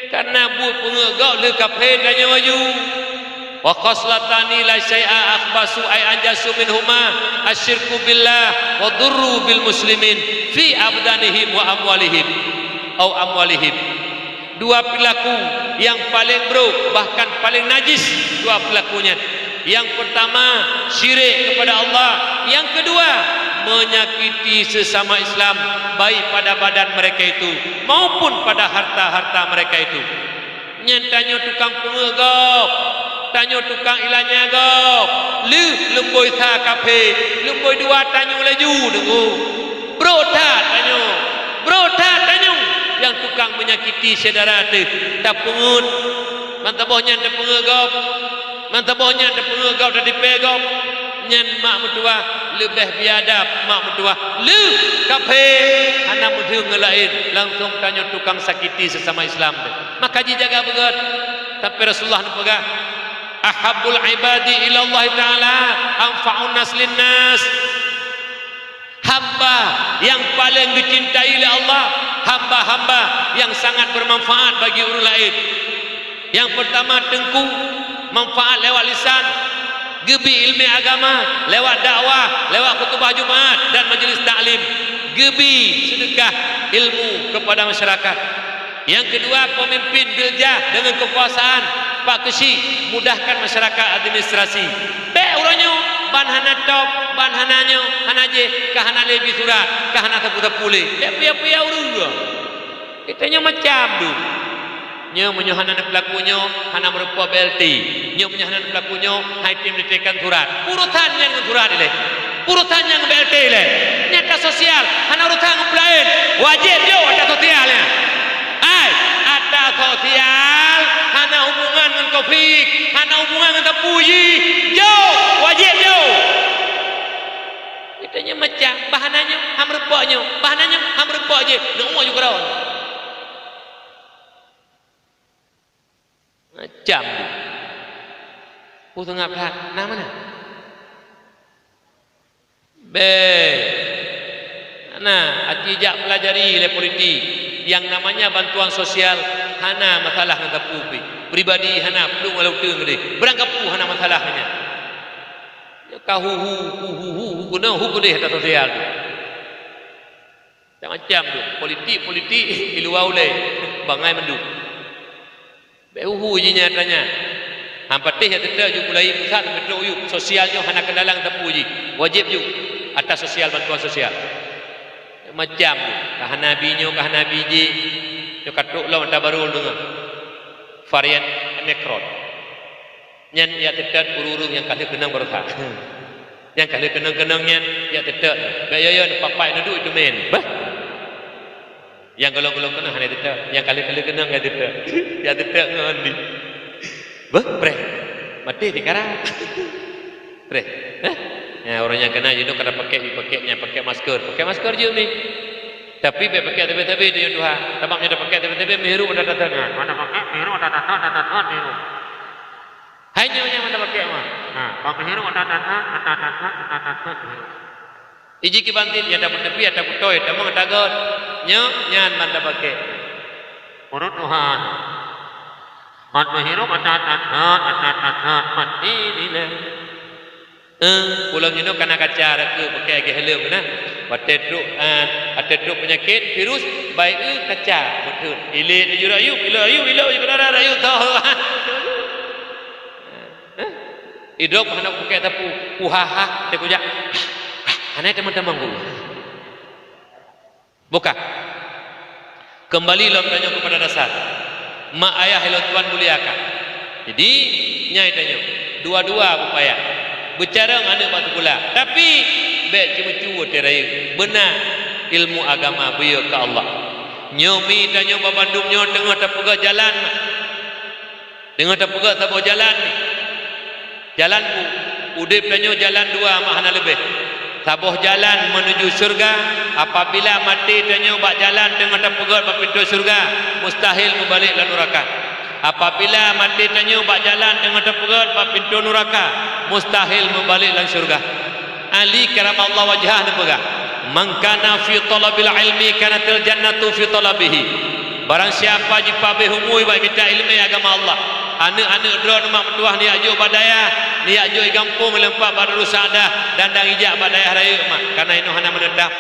Kareuna buet peungeut gob lheueh kaphé tanyoe aju. Wa khaslatani la syai'a akhbasu ay anjasu minhuma asyirku billah wa durru bil muslimin fi abdanihim wa amwalihim au amwalihim. Dua perilaku nyang paleng brôk, bahkan paleng najis dua perilaku nyan. Nyang peurtama, syirik kepada Allah. Nyang keudua, menyakiti sesama Islam, baik pada badan mereka itu maupun pada harta-harta mereka itu. Nyan tanyoe tukang peungeut gob, tanyoe tukang ilanya gob. Lheueh lumbôi sa kaphé, lumbôi dua tanyoe laju deungoe. Brôk that tanyoe, brôk that tanyoe nyang tukang menyakiti syedara teuh tapeungeut. Ban saboh nyan tapeungeut gob, ban saboh nyan tapeungeut gob, tatipèe gob. Nyan mak meutuwah leubeh biadab, mak meutuwah lheueh kaphé hana meudeungoe laén, langsong tanyoe tukang sakiti sesama Islam teuh. Maka jijaga beugöt. Tapi Rasulullah neupeugah, "Ahabbul ibadi ilallahi ta'ala anfa'un nas linnas." Hamba nyang paleng geucintai lé Allah, hamba-hamba nyang sangat bermanfaat bagi ureuëng laén. Nyang peurtama, teungku, manfaat lewat lisan, geubi iéleumé agama lewat dakwah, lewat khutubah Jumat dan majelis taklim, geubi seudeukah ilmu kepada masyarakat. Nyang keudua, peumimpin biljah deungon keukuasaan, pak keuchik, mudahkan masyarakat administrasi. Bèk uroe nyoe ban hana top, ban hana nyoe, hana jéh, ka hana lé bi surat, ka hana sapeue-sapeue lé. Bèk peuya-peuya ureuëng. Geutanyoe macam dum. Nyoe meunyoe hana neupeulaku nyoe, hana meurumpok B L T. Nyoe meunyoe hana neupeulaku nyoe, hai tem neutekan surat. Urosan nyan ngon surat ilèe. Urosan nyan ngon B L T ilèe. Nyan atra sosial, hana urosan ngon peulaén. Wajéb jok atra sosial nyan. Hai, atra sosial hana hubungan ngon covid, hana hubungan ngon sapeue jih. Jok, wajéb jok. Geutanyoe macam, bah hana nyoe, han meurumpok nyoe, bah hana nyoe, han meurumpok jéh. Neuuah ju keudroe. Macam tu. Peue seungab that, na meunan? Bèk. Na, aci jak pelajari lé politik. Yang namanya bantuan sosial hana masalah ngon sapeue pih. Pribadi hana, plueng lam uteuen keudeh. Barang kapeue hana masalah nyan. Ka hu-hu, hu-hu, hu-hu, keunoe hu keudeh atra sosial tu. Macam-macam tu. Politik-politik di luwa ulèe. Bangai mandum. Bèk hu-hu jih nyan atra nyan. Han patéh jak teutap ju mulai pusat sampai trok u yup. Sosial nyoe hana keundalang sapeue jih. Wajéb ju atra sosial, bantuan sosial. Macam tu. Ka hana bi nyoe, ka hana bi jéh. Nyoe ka trok lom atra barô deungon varian Omicron. Nyan jak teutap ureuëng-ureuëng nyang ka lheueh keunong baroesa. Nyang ka lheueh keunong-keunong nyan jak teutap. Bèk yo-yo neupapai neuduek iteumèe. Bah. Nyang golom-golom keunong hana teutap. Nyang ka lheueh-ka lheueh keunong jak teutap. Jak teutap ngon di. Bah, preh. Maté di kara. Preh. Hah? Nyan ureuëng nyang keunong jinoe ka tapakèk, tapakèk nyan, pakèk masker. Pakèk masker jeuet ni. Tapi bèk pakèk sabe-sabe, tanyoe tuha. Sabab nyoe tapakèk sabe-sabe meuhirup ata-ata nyan. Mana pakèk meuhirup ata-ata, ata-ata meuhirup. Hai nyoe nyang mantong pakèk mah. Ha, bak meuhirup ata-ata, ata-ata, ata-ata meuhirup. Iji kiban cit nyang tapeuteupi, tapeutôi, tamong, tagôt. Nyoe nyan mantong pakèk. Ureuëng tuha. Hat meuhirup, hat, hat, hat, hat, hat, hat, hat, mati dilèe. Eh, ulôn nyoe kana kaca raka pakai lagèe helm na. Watèe trok, eh, watèe trok peunyakét virus, bai eu kaca, beutôi. Ilèe teuju rakyup, ilèe rakyup, ilèe rakyup, ilèe rakyup, toh. Eh, idrop hana pakai sapu, uhaha, teuh kujak. Hana teumang-teumang ku. Bukan. Kembali lom tanyoe kepada dasar. Mak ayah ilôn tuan muliakan. Jadi, nyan tanyoe, dua-dua beupaya. Beucarông aneuk bak sikula. Tapi, bèk ceumeucue watèe rayeuk. Beuna ilmu agama beu keu Allah. Nyoe mi tanyoe bak bandum nyoe teungoh tapeugöt jalan. Teungoh tapeugöt saboh jalan ni. Jalan u-, udép tanyoe jalan dua mak hana leubeh. Saboh jalan meunuju syeuruga, apabila maté tanyoe bak jalan teungoh tapeugöt bak pintoe syeuruga, mustahil meubalek lam nuraka. Apabila maté tanyoe bak jalan teungoh tapeugöt bak pintoe nuraka, mustahil meubalek lam syeuruga. Ali karamallahu wajhah neupeugah, "Man kana fi talabil ilmi kanatil jannatu fi talabihi." Barang siapa jipabeh umui bak mita ileumèe agama Allah, aneuk-aneuk droeneuh mak meutuwah neujak jok bak dayah, neujak jok i gampông, i teumpat bak Darussaaddah, dan dang ijak bak dayah rayeuk mak, kareuna inoe hana meuneutap.